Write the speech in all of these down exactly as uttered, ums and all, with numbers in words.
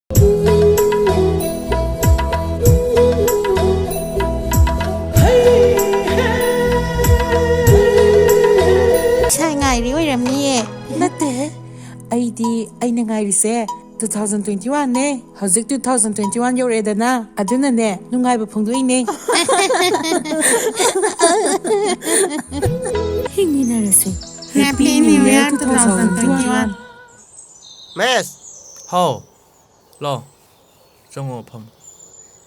ꯏꯁꯥ ꯉꯥꯏꯔꯤ ꯑꯣꯏꯔꯝꯅꯤꯌꯦ꯫ ꯅꯠꯇꯦ, ꯑꯩꯗꯤ ꯑꯩꯅ ꯉꯥꯏꯔꯤꯁꯦ two thousand twenty-one ꯅꯦ꯫ ꯍꯧꯖꯤꯛ two thousand twenty-one ꯌꯧꯔꯛꯑꯦꯗꯅ, ꯑꯗꯨꯅꯅꯦ ꯅꯨꯡꯉꯥꯏꯕ ꯐꯣꯡꯗꯣꯛꯏꯅꯦ꯫ ꯍꯤꯡꯃꯤꯟꯅꯔꯁꯦ꯫ Happy New Year two thousand twenty-one꯫ Mahesh! ꯍꯥꯎ꯫ ꯂꯥꯎ꯫ ꯆꯪꯉꯣ, ꯐꯝ꯫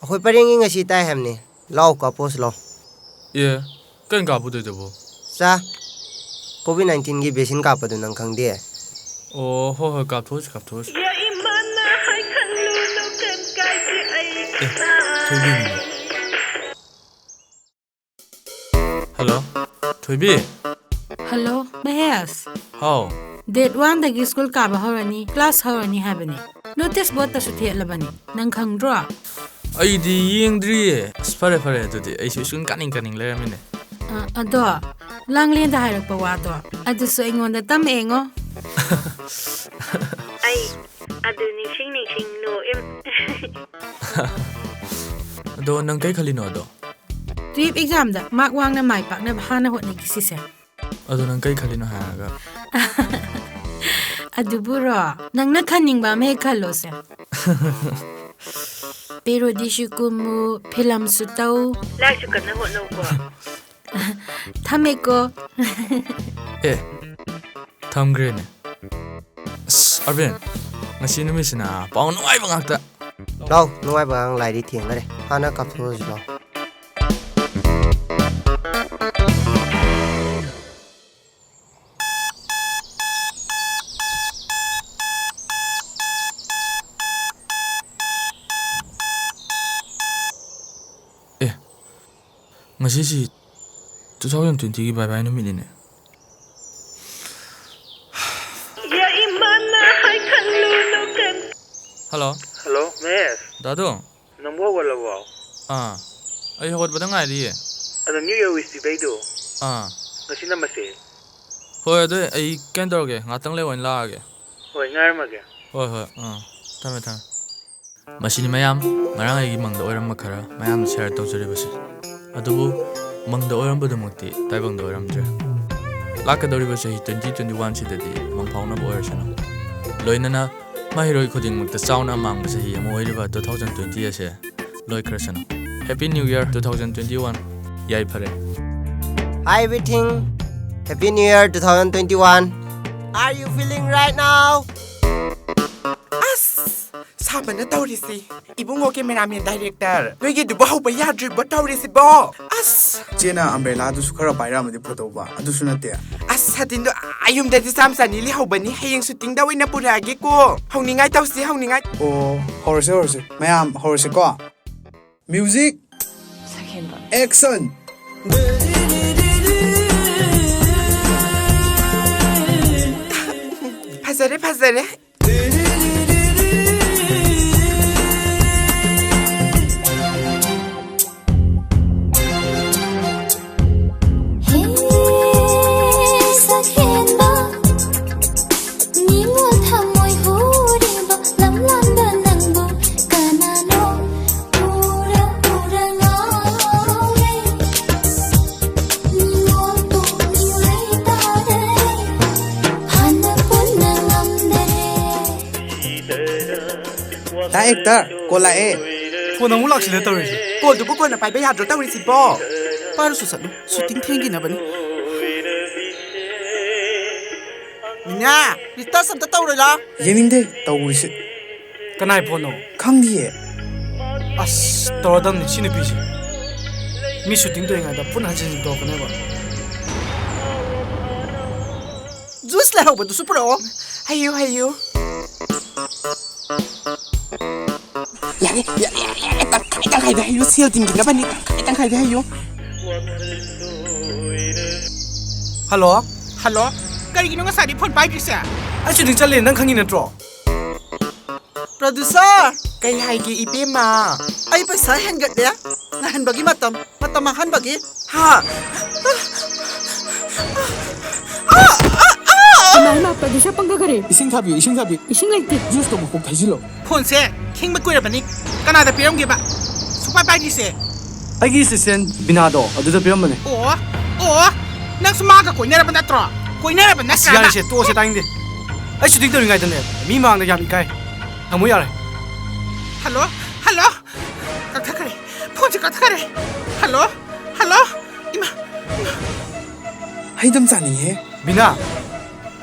ꯑꯩꯈꯣꯏ ꯄꯔꯦꯡꯒꯤ ꯉꯁꯤ ꯇꯥꯏ ꯍꯥꯏꯕꯅꯤ꯫ ꯂꯥꯎ, ꯀꯥꯞꯄꯣꯁꯤ ꯂꯥꯎ꯫ ꯑꯦ, ꯀꯩꯅꯣ ꯀꯥꯞꯄꯨꯗꯣꯏꯗꯨꯕꯨ? ꯆꯥ꯫ COVID nineteen ꯒꯤ vaccine ꯀꯥꯞꯄꯗꯨ ꯅꯪ ꯈꯪꯗꯦ? ꯑꯣ, ꯍꯣꯏ, ꯍꯣꯏ, ꯀꯥꯞꯊꯣꯛꯎꯁꯤ, ꯀꯥꯞꯊꯣꯛꯎꯁꯤ꯫ ꯑꯦ, ꯊꯣꯏꯕꯤꯅꯤꯅꯦ꯫ ꯍꯜꯂꯣ, ꯊꯣꯏꯕꯤ꯫ ꯍꯜꯂꯣ, ꯃꯍꯦꯁ꯫ ꯍꯥꯎ꯫ Date one ꯗꯒꯤ school ꯀꯥꯕ ꯍꯧꯔꯅꯤ, class ꯍꯧꯔꯅꯤ ꯍꯥꯏꯕꯅꯤ꯫ Notice board ꯇꯁꯨ ꯊꯦꯠꯂꯕꯅꯤ꯫ ꯅꯪ ꯈꯪꯗ꯭ꯔꯣ? ꯑꯩꯗꯤ ꯌꯦꯡꯗ꯭ꯔꯤꯌꯦ꯫ ꯑꯁ, ꯐꯔꯦ, ꯐꯔꯦ, ꯑꯗꯨꯗꯤ ꯑꯩꯁꯨ school ꯀꯥꯅꯤꯡ, ꯀꯥꯅꯤꯡ ꯂꯩꯔꯝꯃꯤꯅꯦ꯫ ꯑ, ꯑꯗꯣ, ꯂꯥꯡꯂꯦꯟꯗ ꯍꯥꯏꯔꯛꯄ ꯋꯥꯗꯣ, ꯑꯗꯨꯁꯨ ꯑꯩꯉꯣꯟꯗ ꯇꯝꯃꯛꯑꯦꯉꯣ꯫ ꯑꯩ ꯑꯗꯨ ꯅꯤꯡꯁꯤꯡ ꯅꯤꯡꯁꯤꯡ ꯅꯣꯛꯏꯝ꯫ ꯑꯗꯣ ꯅꯪ ꯀꯩ ꯈꯜꯂꯤꯅꯣ ꯑꯗꯣ? Twelve exam ꯗ mark ꯋꯥꯡꯅ ꯃꯥꯏ ꯄꯥꯛꯅꯕ ꯍꯥꯟꯅ ꯍꯣꯠꯅꯈꯤꯁꯤꯁꯦ꯫ ꯑꯗꯣ ꯅꯪ ꯀꯩ ꯈꯜꯂꯤꯅꯣ ꯍꯥꯏꯔꯒ? ꯑꯗꯨꯕꯨꯔꯣ, ꯅꯪꯅ ꯈꯟꯅꯤꯡꯕ ꯑꯃ ꯍꯦꯛ ꯈꯜꯂꯣꯁꯦ꯫ Parody ꯁꯨ ꯀꯨꯝꯃꯨ, film ꯁꯨ ꯇꯧ꯫ ꯂꯥꯏꯔꯤꯛꯁꯨ ꯀꯟꯅ ꯍꯣꯠꯅꯧꯀꯣ꯫ ꯊꯝꯃꯦꯀꯣ꯫ ꯑꯦ, ꯊꯝꯈ꯭ꯔꯦꯅꯦ꯫ ꯑꯁ, ꯑꯔꯕꯤꯟ, ꯉꯁꯤ ꯅꯨꯃꯤꯠꯁꯤꯅ ꯄꯥꯎ ꯅꯨꯡꯉꯥꯏꯕ ꯉꯥꯛꯇ꯫ ꯂꯥꯎ, ꯅꯨꯡꯉꯥꯏꯕ ꯉꯥꯛ ꯂꯥꯏꯔꯤ ꯊꯦꯡꯈꯔꯦ꯫ ꯍꯥꯟꯅ ꯀꯥꯞꯊꯣꯛꯑꯁꯤ ꯂꯥꯎ꯫ ꯑꯦ, ꯉꯁꯤꯁꯤ two thousand twenty ꯒꯤ bye bye ꯅꯨꯃꯤꯠꯅꯤꯅꯦ꯫ ꯍꯜꯂꯣ꯫ ꯍꯜꯂꯣ, ꯃꯍꯦꯁ꯫ ꯗꯥꯗꯨ꯫ ꯅꯪꯕꯨ ꯍꯧꯒꯠꯂꯕꯣ? ꯑꯥ, ꯑꯩ ꯍꯧꯒꯠꯄꯗ ꯉꯥꯏꯔꯤꯌꯦ꯫ ꯑꯗꯣ New Year wish ꯄꯤꯕꯩꯗꯨ? ꯑꯥ꯫ ꯉꯁꯤ ꯅꯝꯃꯁꯦ꯫ ꯍꯣꯏ, ꯑꯗꯨ ꯑꯩ ꯀꯩꯅꯣ ꯇꯧꯔꯒꯦ, ꯉꯥꯛꯇꯪ ꯂꯩꯔ ꯑꯣꯏꯅ ꯂꯥꯛꯑꯒꯦ꯫ ꯍꯣꯏ, ꯉꯥꯏꯔꯝꯃꯒꯦ꯫ ꯍꯣꯏ, ꯍꯣꯏ, ꯑꯥ, ꯊꯝꯃꯦ, ꯊꯝꯃꯦ꯫ ꯃꯁꯤꯅꯤ ꯃꯌꯥꯝ, ꯉꯔꯥꯡ ꯑꯩꯒꯤ ꯃꯪꯗ ꯑꯣꯏꯔꯝꯕ ꯈꯔ ꯃꯌꯥꯝ share ꯇꯧꯖꯔꯤꯕꯁꯤ꯫ ꯑꯗꯨꯕꯨ ꯃꯪꯗ ꯑꯣꯏꯔꯝꯕꯗꯨꯃꯛꯇꯤ ꯇꯥꯏꯕꯪꯗ ꯑꯣꯏꯔꯝꯗ꯭ꯔꯦ꯫ ꯂꯥꯛꯀꯗꯧꯔꯤꯕ ꯆꯍꯤ twenty twenty one ꯁꯤꯗꯗꯤ ꯃꯪꯐꯥꯎꯅꯕ ꯑꯣꯏꯔꯁꯅꯨ꯫ ꯂꯣꯏꯅꯅ ꯃꯍꯩꯔꯣꯏ ꯈꯨꯗꯤꯡꯃꯛꯇ ꯆꯥꯎꯅ ꯑꯃꯥꯡꯕ ꯆꯍꯤ ꯑꯃ ꯑꯣꯏꯔꯤꯕ two thousand twenty ꯑꯁꯦ ꯂꯣꯏꯈ꯭ꯔꯁꯅꯨ꯫ Happy New Year two thousand twenty one꯫ ꯌꯥꯏꯐꯔꯦ꯫ Hi everything. Happy New Year two thousand twenty one. Are you feeling right now? ꯑꯁ! ꯁꯥꯕꯅ ꯇꯧꯔꯤꯁꯤ꯫ ꯏꯕꯨꯡꯉꯣ cameraman director, ꯅꯣꯏꯒꯤꯗꯨꯕꯨ ꯍꯧꯕ ꯌꯥꯗ꯭ꯔꯤꯕꯣ ꯇꯧꯔꯤꯁꯤꯕꯣ? ꯑꯁ! ꯆꯦꯅ umbrellaꯗꯨꯁꯨ ꯈꯔ ꯄꯥꯏꯔꯛꯑꯝꯃꯗꯤ ꯐꯗꯧꯕ, ꯑꯗꯨꯁꯨ ꯅꯠꯇꯦ꯫ ꯑꯁ, ꯁꯥꯇꯤꯟꯗꯣ ꯑꯥ ꯌꯨꯝꯗꯗꯤ ꯆꯥꯝ ꯆꯅꯤ ꯂꯩꯍꯧꯕꯅꯤ, ꯍꯌꯦꯡ shootingꯗ ꯑꯣꯏꯅ ꯄꯨꯔꯛꯑꯒꯦꯀꯣ꯫ ꯍꯧꯅꯤꯡꯉꯥꯏ ꯇꯧꯁꯤ, ꯍꯧꯅꯤꯡꯉꯥꯏ꯫ ꯑꯣ, ꯍꯧꯔꯁꯦ, ꯍꯧꯔꯁꯦ꯫ ꯃꯌꯥꯝ, ꯍꯧꯔꯁꯦꯀꯣ꯫ Music, action! ꯐꯖꯔꯦ, ꯐꯖꯔꯦ꯫ ꯍꯦ ꯁꯛꯍꯦꯟꯕ, ꯅꯤꯡꯉꯣꯜ ꯊꯃꯣꯏ ꯍꯨꯔꯤꯕ, ꯂꯝꯂꯥꯟꯕ ꯅꯪꯕꯨ ꯀꯅꯥꯅꯣ? ꯎꯔ ꯎꯔ ꯉꯥꯎꯔꯦ, ꯅꯤꯡꯉꯣꯜ ꯄꯨꯛꯅꯤꯡ ꯂꯩꯇꯥꯗꯔꯦ, ꯍꯥꯟꯅ ꯄꯨꯟꯅ ꯉꯝꯗꯔꯦ꯫ ꯗꯥ ꯑꯦꯛꯇꯔ, ꯀꯣꯜ ꯂꯥꯛꯑꯦ꯫ ꯐꯣꯟ ꯑꯃꯨꯛ ꯂꯥꯛꯁꯤꯜꯂꯦ ꯇꯧꯔꯤꯁꯦ꯫ ꯀꯣꯜꯗꯨꯕꯨ ꯀꯣꯟꯅ ꯄꯥꯏꯕ ꯌꯥꯗ꯭ꯔꯣ ꯇꯧꯔꯤꯁꯤꯕꯣ? ꯄꯥꯏꯔꯨꯁꯨ ꯆꯠꯂꯨ, shooting ꯊꯦꯡꯈꯤꯅꯕꯅꯤ꯫ ꯃꯤꯅꯥ, research ꯑꯝꯇ ꯇꯧꯔꯣꯏ ꯂꯥꯎ꯫ ꯌꯦꯡꯅꯤꯡꯗꯦ ꯇꯧꯔꯤꯁꯦ꯫ ꯀꯅꯥꯏ ꯐꯣꯟꯅꯣ? ꯈꯪꯗꯤꯌꯦ꯫ ꯑꯁ, ꯇꯧꯔꯗꯝꯅꯤ ꯁꯤ ꯅꯨꯄꯤꯁꯦ꯫ ꯃꯤ shooting ꯇꯧꯔꯤꯉꯩꯗ ꯐꯣꯟ ꯍꯟꯖꯤꯟ ꯍꯟꯖꯤꯟ ꯇꯧꯔꯛꯀꯅꯦꯕ꯫ Juice ꯂꯩꯍꯧꯕꯗꯨꯁꯨ ꯄꯨꯔꯛꯑꯣ꯫ ꯍꯩꯌꯨ, ꯍꯩꯌꯨ꯫ ꯌꯥꯔꯦ, ꯌꯥꯔꯦ, ꯌꯥꯔꯦ, ꯌꯥꯔꯦ, ꯇꯪꯈꯥꯏ, ꯇꯪꯈꯥꯏꯗ ꯍꯩꯌꯨ, ꯁꯦꯜ ꯇꯤꯡꯈꯤꯅꯕꯅꯤ, ꯇꯪꯈꯥꯏ, ꯇꯪꯈꯥꯏꯗ ꯍꯩꯌꯨ꯫ ꯍꯜꯂꯣ? ꯍꯜꯂꯣ? ꯀꯔꯤꯒꯤꯅꯣ ꯉꯁꯥꯏꯗꯤ ꯐꯣꯟ ꯄꯥꯏꯗ꯭ꯔꯤꯁꯦ? ꯑꯩ shooting ꯆꯠꯂꯦ, ꯅꯪ ꯈꯪꯉꯤ ꯅꯠꯇ꯭ꯔꯣ? Producer! ꯀꯩ ꯍꯥꯏꯒꯦ, ꯏꯕꯦꯝꯃ? ꯑꯩ ꯄꯩꯁꯥ ꯍꯦꯟꯒꯠꯂꯦ꯫ ꯉꯥꯏꯍꯟꯕꯒꯤ ꯃꯇꯝ, ꯃꯇꯝ ꯃꯥꯡꯍꯟꯕꯒꯤ꯫ ꯍꯥ? ꯃꯥ, ꯃꯥ, producer ꯄꯪꯀ ꯈꯔꯦ꯫ ꯏꯁꯤꯡ ꯊꯥꯕꯤꯌꯨ, ꯏꯁꯤꯡ ꯊꯥꯕꯤꯌꯨ꯫ ꯏꯁꯤꯡ ꯂꯩꯇꯦ꯫ Juiceꯇꯣ ꯃꯈꯣꯛ ꯊꯩꯖꯤꯜꯂꯣ꯫ ꯐꯣꯟꯁꯦ ꯈꯤꯡꯕ ꯀꯨꯏꯔꯕꯅꯤ꯫ ꯀꯅꯥꯗ ꯄꯤꯔꯝꯒꯦꯕ? ꯁꯨꯛꯄꯥꯏ ꯄꯥꯏꯗ꯭ꯔꯤꯁꯦ꯫ ꯑꯩꯒꯤ assistant ꯕꯤꯅꯥꯗꯣ ꯑꯗꯨꯗ ꯄꯤꯔꯝꯕꯅꯦ꯫ ꯑꯣ, ꯑꯣ, ꯅꯪꯁꯨ ꯃꯥꯒ ꯀꯣꯏꯅꯔꯕ ꯅꯠꯇ꯭ꯔꯣ? ꯀꯣꯏꯅꯔꯕ ꯑꯁ, ꯅꯠꯇ꯭ꯔꯥ? ꯌꯥꯔꯦꯁꯦ, ꯇꯣꯛꯑꯁꯦ, ꯇꯥꯅꯤꯡꯗꯦ꯫ ꯑꯩ shooting ꯇꯧꯔꯤꯉꯩꯗꯅꯦ, ꯃꯤ ꯃꯥꯡꯗ ꯌꯥꯝ ꯏꯀꯥꯏ꯫ ꯊꯝꯃꯣ ꯌꯥꯔꯦ꯫ Hello, hello꯫ ꯀꯛꯊꯠꯈ꯭ꯔꯦ꯫ ꯐꯣꯟꯁꯦ ꯀꯛꯊꯠꯈ꯭ꯔꯦ꯫ Hello, hello꯫ ꯏꯃꯥ, ꯏꯃꯥ꯫ ꯍꯩꯗꯝ ꯆꯥꯅꯤꯡꯉꯦ꯫ ꯕꯤꯅꯥ,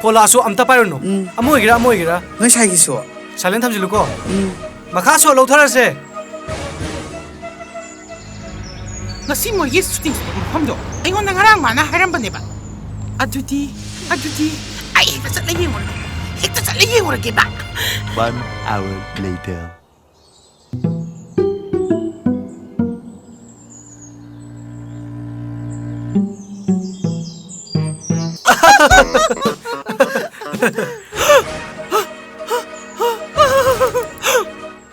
ꯐꯣꯟ ꯂꯥꯛꯑꯁꯨ ꯑꯝꯇ ꯄꯥꯏꯔꯨꯅꯨ꯫ ꯎꯝ꯫ ꯑꯃ ꯑꯣꯏꯒꯦꯔꯥ, ꯑꯃ ꯑꯣꯏꯒꯦꯔꯥ꯫ ꯉꯁꯥꯏꯒꯤꯁꯨ꯫ Silent ꯊꯝꯖꯤꯜꯂꯨꯀꯣ꯫ ꯎꯝ꯫ ꯃꯈꯥ ꯁꯣ ꯂꯧꯊꯔꯁꯦ꯫ ꯉꯁꯤ ꯃꯣꯏꯒꯤ shooting spot ꯃꯐꯝꯗꯣ ꯑꯩꯉꯣꯟꯗ ꯉꯔꯥꯡ ꯃꯥꯅ ꯍꯥꯏꯔꯝꯕꯅꯦꯕ꯫ ꯑꯗꯨꯗꯤ, ꯑꯗꯨꯗꯤ ꯑꯩ ꯍꯦꯛꯇ ꯆꯠꯂ ꯌꯦꯡꯉꯨꯔꯒꯦ꯫ ꯍꯦꯛꯇ ꯆꯠꯂ ꯌꯦꯡꯉꯨꯔꯒꯦꯕ꯫ One hour later.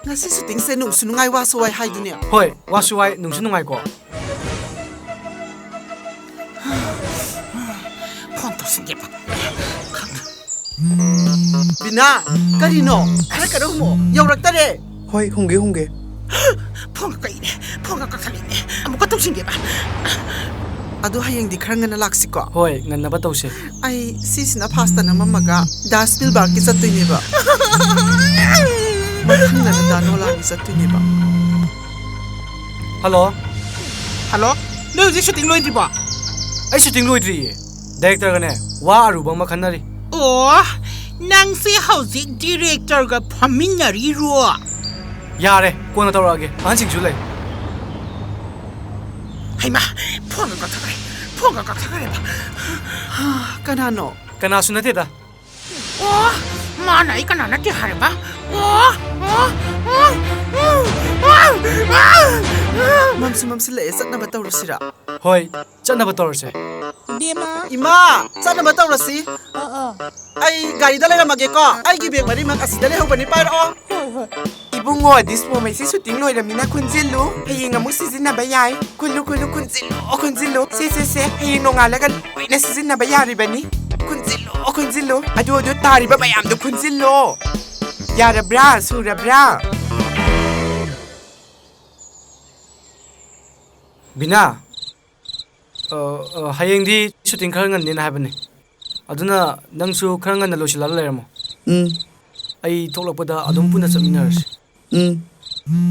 ꯉꯁꯤ shootingꯁꯦ ꯅꯨꯡꯁꯨ ꯅꯨꯡꯉꯥꯏ, ꯋꯥꯁꯨ ꯋꯥꯏ ꯍꯥꯏꯗꯨꯅꯦ꯫ ꯍꯣꯏ, ꯋꯥꯁꯨ ꯋꯥꯏ, ꯅꯨꯡꯁꯨ ꯅꯨꯡꯉꯥꯏꯀꯣ꯫ ꯐꯣꯟ ꯇꯧꯁꯤꯟꯒꯦꯕ꯫ ꯕꯤꯅꯥ, ꯀꯔꯤꯅꯣ? ꯈꯔ ꯀꯟꯅ ꯍꯨꯝꯃꯣ꯫ ꯌꯧꯔꯛꯇꯔꯦ꯫ ꯍꯣꯏ, ꯍꯨꯝꯒꯦ, ꯍꯨꯝꯒꯦ꯫ ꯐꯣꯟꯒ ꯀꯛꯏꯅꯦ, ꯐꯣꯟꯒ ꯀꯛꯊꯠꯂꯤꯅꯦ꯫ ꯑꯃꯨꯛꯀ ꯇꯧꯁꯤꯟꯒꯦꯕ꯫ ꯑꯗꯨ ꯍꯌꯦꯡꯗꯤ ꯈꯔ ꯉꯟꯅ ꯂꯥꯛꯁꯤꯀꯣ꯫ ꯍꯣꯏ, ꯉꯟꯅꯕ ꯇꯧꯁꯦ꯫ ꯑꯩ ꯁꯤꯁꯤꯅ ꯐꯥꯁꯇ ꯅꯝꯃꯝꯃꯒ ꯗꯥ ꯁ꯭ꯄꯤꯜꯕꯔꯒꯀꯤ ꯆꯠꯇꯣꯏꯅꯦꯕ꯫ ꯃꯊꯪꯗꯅ ꯗꯥ ꯅꯣꯂꯥꯟꯒꯤ ꯆꯠꯇꯣꯏꯅꯦꯕ꯫ Hello꯫ Hello꯫ ꯅꯣꯏ ꯍꯧꯖꯤꯛ shooting ꯂꯣꯏꯗ꯭ꯔꯤꯕꯣ? ꯑꯩ shooting ꯂꯣꯏꯗ꯭ꯔꯤꯌꯦ꯫ Directorꯒꯅꯦ, ꯋꯥ ꯑꯔꯨꯕ ꯑꯃ ꯈꯟꯅꯔꯤ꯫ ꯑꯣ, ꯅꯪꯁꯦ ꯍꯧꯖꯤꯛ directorꯒ ꯐꯝꯃꯤꯟꯅꯔꯤꯔꯣ? ꯌꯥꯔꯦ, ꯀꯣꯟꯅ ꯇꯧꯔꯛꯑꯒꯦ꯫ ꯑꯍꯟꯁꯤꯡꯁꯨ ꯂꯩ꯫ ꯍꯩꯃꯥ, ꯐꯣꯟꯒ ꯀꯛꯊꯠꯈ꯭ꯔꯦ꯫ ꯐꯣꯟꯒ ꯀꯛꯊꯠꯈ꯭ꯔꯦꯕ꯫ ꯀꯅꯥꯅꯣ? ꯀꯅꯥꯁꯨ ꯅꯠꯇꯦꯗ꯫ ꯑꯣ, ꯃꯥꯅ ꯑꯩ ꯀꯅꯥ ꯅꯠꯇꯦ ꯍꯥꯏꯔꯕ? ꯑꯣ, ꯑꯣ, ꯑꯣ, ꯑꯣ, ꯑꯣ, ꯑꯣ, ꯑꯣ꯫ ꯃꯝꯁꯨ ꯃꯝꯁꯤꯜꯂꯛꯑꯦ, ꯆꯠꯅꯕ ꯇꯧꯔꯁꯤꯔꯥ? ꯍꯣꯏ, ꯆꯠꯅꯕ ꯇꯧꯔꯁꯦ꯫ ꯏꯕꯦꯝꯃ꯫ ꯏꯃꯥ, ꯆꯠꯅꯕ ꯇꯧꯔꯁꯤ꯫ ꯑꯥ, ꯑꯥ꯫ ꯑꯩ ꯒꯥꯔꯤꯗ ꯂꯩꯔꯝꯃꯒꯦꯀꯣ꯫ ꯑꯩꯒꯤ bag ꯃꯔꯤꯃꯛ ꯑꯁꯤꯗ ꯂꯩꯍꯧꯕꯅꯤ, ꯄꯥꯏꯔꯛꯑꯣ꯫ ꯍꯣꯏ, ꯍꯣꯏ꯫ ꯏꯕꯨꯡꯉꯣ, dispo ꯃꯩꯁꯦ shooting ꯂꯣꯏꯔꯝꯅꯤꯅ ꯈꯨꯟꯖꯤꯜꯂꯨ꯫ ꯍꯌꯦꯡ ꯑꯃꯨꯛ ꯁꯤꯖꯤꯟꯅꯕ ꯌꯥꯏ꯫ ꯈꯨꯜꯂꯨ, ꯈꯨꯜꯂꯨ, ꯈꯨꯟꯖꯤꯜꯂꯨ, ꯈꯨꯟꯖꯤꯜꯂꯨ꯫ ꯁꯦ, ꯁꯦ, ꯁꯦ, ꯍꯌꯦꯡ ꯅꯣꯡꯉꯥꯜꯂꯒ ꯂꯣꯏꯅ ꯁꯤꯖꯤꯟꯅꯕ ꯌꯥꯔꯤꯕꯅꯤ꯫ ꯈꯨꯟꯖꯤꯜꯂꯨ, ꯑꯣ, ꯈꯨꯟꯖꯤꯜꯂꯨ꯫ ꯑꯗꯨ, ꯑꯗꯨ ꯇꯥꯔꯤꯕ ꯃꯌꯥꯝꯗꯣ ꯈꯨꯟꯖꯤꯜꯂꯣ꯫ ꯌꯥꯔꯕ꯭ꯔꯥ? ꯁꯨꯔꯕ꯭ꯔꯥ? ꯕꯤꯅꯥ, ꯑ, ꯑ, ꯍꯌꯦꯡꯗꯤ shooting ꯈꯔ ꯉꯟꯅꯦꯅ ꯍꯥꯏꯕꯅꯦ꯫ ꯑꯗꯨꯅ ꯅꯪꯁꯨ ꯈꯔ ꯉꯟꯅ ꯂꯣꯏꯁꯤꯜꯂꯒ ꯂꯩꯔꯝꯃꯣ꯫ ꯎꯝ꯫ ꯑꯩ ꯊꯣꯛꯂꯛꯄꯗ ꯑꯗꯨꯝ ꯄꯨꯟꯅ ꯆꯠꯃꯤꯟꯅꯔꯁꯤ꯫ ꯎꯝ꯫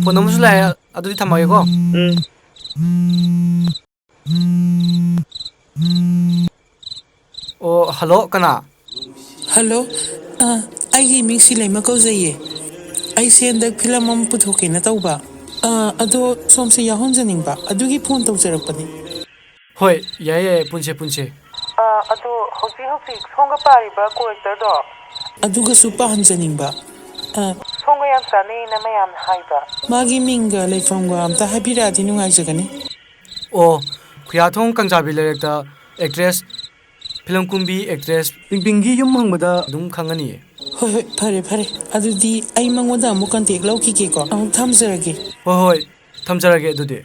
Phone ꯑꯃꯁꯨ ꯂꯥꯛꯑꯦ, ꯑꯗꯨꯗꯤ ꯊꯝꯃꯒꯦꯀꯣ꯫ ꯎꯝ꯫ ꯑꯣ, hello, ꯀꯅꯥ? Hello, ꯑ, ꯑꯩꯒꯤ ꯃꯤꯡ ꯁꯤꯂꯩꯃ ꯀꯧꯖꯩꯌꯦ꯫ ꯑꯩꯁꯦ ꯍꯟꯗꯛ film ꯑꯃ ꯄꯨꯊꯣꯛꯀꯦꯅ ꯇꯧꯕ꯫ ꯑ, ꯑꯗꯣ ꯁꯣꯝꯁꯦ ꯌꯥꯎꯍꯟꯖꯅꯤꯡꯕ, ꯑꯗꯨꯒꯤ phone ꯇꯧꯖꯔꯛꯄꯅꯦ꯫ ꯍꯣꯏ, ꯌꯥꯏꯌꯦ, ꯌꯥꯏꯌꯦ, ꯄꯨꯟꯁꯦ, ꯄꯨꯟꯁꯦ꯫ ꯑ, ꯑꯗꯣ ꯍꯧꯖꯤꯛ ꯍꯧꯖꯤꯛ ꯁꯣꯝꯒ ꯄꯥꯔꯤꯕ character ꯗꯣ? ꯑꯗꯨꯒꯁꯨ ꯄꯥꯍꯟꯖꯅꯤꯡꯕ꯫ ꯑ, ꯁꯣꯝꯒ ꯌꯥꯝ ꯆꯥꯟꯅꯩꯅ ꯃꯌꯥꯝꯅ ꯍꯥꯏꯕ꯫ ꯃꯥꯒꯤ ꯃꯤꯡꯒ ꯂꯩꯐꯝꯒ ꯑꯝꯇ ꯍꯥꯏꯕꯤꯔꯛꯑꯗꯤ ꯅꯨꯡꯉꯥꯏꯖꯒꯅꯤ꯫ ꯑꯣ, ꯈꯨꯌꯥꯊꯣꯡ ꯀꯥꯡꯖꯥꯕꯤ ꯂꯩꯔꯛꯇ actress, film ꯀꯨꯝꯕꯤ actress ꯄꯤꯡꯄꯤꯡꯒꯤ ꯌꯨꯝ ꯍꯪꯕꯗ ꯑꯗꯨꯝ ꯈꯪꯉꯅꯤꯌꯦ꯫ ꯍꯣꯏ, ꯍꯣꯏ, ꯐꯔꯦ, ꯐꯔꯦ꯫ ꯑꯗꯨꯗꯤ ꯑꯩ ꯃꯉꯣꯟꯗ ꯑꯃꯨꯛ contact ꯂꯧꯈꯤꯒꯦꯀꯣ꯫ ꯑꯃꯨꯛ ꯊꯝꯖꯔꯒꯦ꯫ ꯍꯣꯏ, ꯍꯣꯏ, ꯊꯝꯖꯔꯒꯦ ꯑꯗꯨꯗꯤ꯫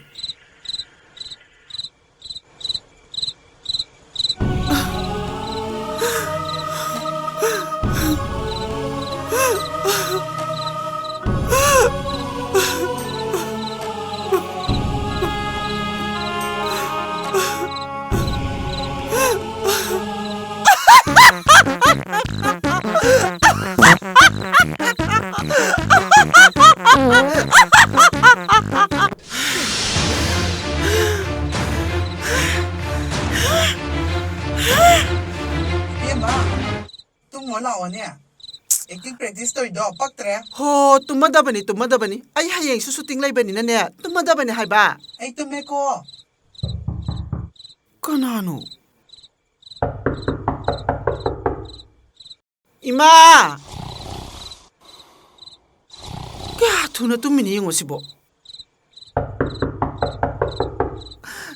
ꯏꯕꯦꯝꯃ, ꯇꯨꯝꯃꯣ ꯂꯥꯛꯑꯣꯅꯦ꯫ Acting practice ꯇꯧꯔꯤꯗꯣ ꯄꯛꯇ꯭ꯔꯦ꯫ ꯍꯣ, ꯇꯨꯝꯃꯗꯕꯅꯤ, ꯇꯨꯝꯃꯗꯕꯅꯤ꯫ ꯑꯩ ꯍꯌꯦꯡꯁꯨ shooting ꯂꯩꯕꯅꯤꯅꯅꯦ, ꯇꯨꯝꯃꯗꯕꯅꯤ ꯍꯥꯏꯕ꯫ ꯑꯩ ꯇꯨꯝꯃꯦꯀꯣ꯫ ꯀꯅꯥꯅꯣ? ꯏꯃꯥ! ꯀꯌꯥ ꯊꯨꯅ ꯇꯨꯝꯃꯤꯅꯤ ꯌꯦꯡꯉꯣ ꯁꯤꯕꯣ꯫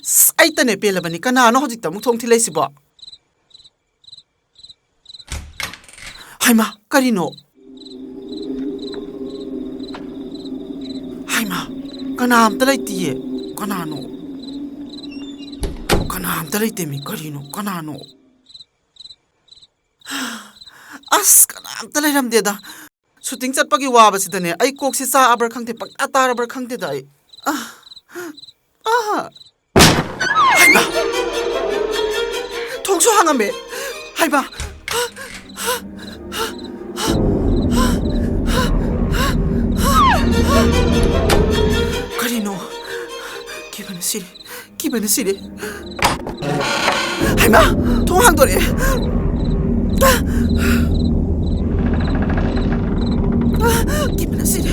ꯑꯁ, ꯑꯩꯇꯅꯦ ꯄꯦꯜꯂꯕꯅꯤ꯫ ꯀꯅꯥꯅꯣ ꯍꯧꯖꯤꯛꯇ ꯑꯃꯨꯛ ꯊꯣꯡ ꯊꯤꯜꯂꯛꯏꯁꯤꯕꯣ? ꯍꯩꯃꯥ, ꯀꯔꯤꯅꯣ? ꯍꯩꯃꯥ, ꯀꯅꯥꯝꯇ ꯂꯩꯇꯤꯌꯦ꯫ ꯀꯅꯥꯅꯣ? ꯀꯅꯥꯝꯇ ꯂꯩꯇꯦꯃꯤ꯫ ꯀꯔꯤꯅꯣ? ꯀꯅꯥꯅꯣ? ꯑꯝꯇ ꯂꯩꯔꯝꯗꯦꯗ꯫ ꯁꯨꯇꯤꯡ ꯆꯠꯄꯒꯤ ꯋꯥꯕꯁꯤꯗꯅꯦ ꯑꯩ ꯀꯣꯛꯁꯤ ꯆꯥꯛꯑꯕ꯭ꯔꯥ ꯈꯪꯗꯦ, ꯄꯪꯇꯥ ꯇꯥꯔꯕ꯭ꯔꯥ ꯈꯪꯗꯦꯗ ꯑꯩ꯫ ꯑꯥ, ꯑꯥ꯫ ꯍꯩꯃꯥ! ꯊꯣꯡꯁꯨ ꯍꯥꯡꯉꯝꯃꯦ꯫ ꯍꯩꯃꯥ! ꯀꯔꯤꯅꯣ? ꯀꯤꯕꯅ ꯁꯤꯔꯦ꯫ ꯀꯤꯕꯅ ꯁꯤꯔꯦ꯫ ꯍꯩꯃꯥ! ꯊꯣꯡ ꯍꯥꯡꯗꯣꯔꯛꯑꯦ꯫ ꯀꯤꯕꯅ ꯁꯤꯔꯦ꯫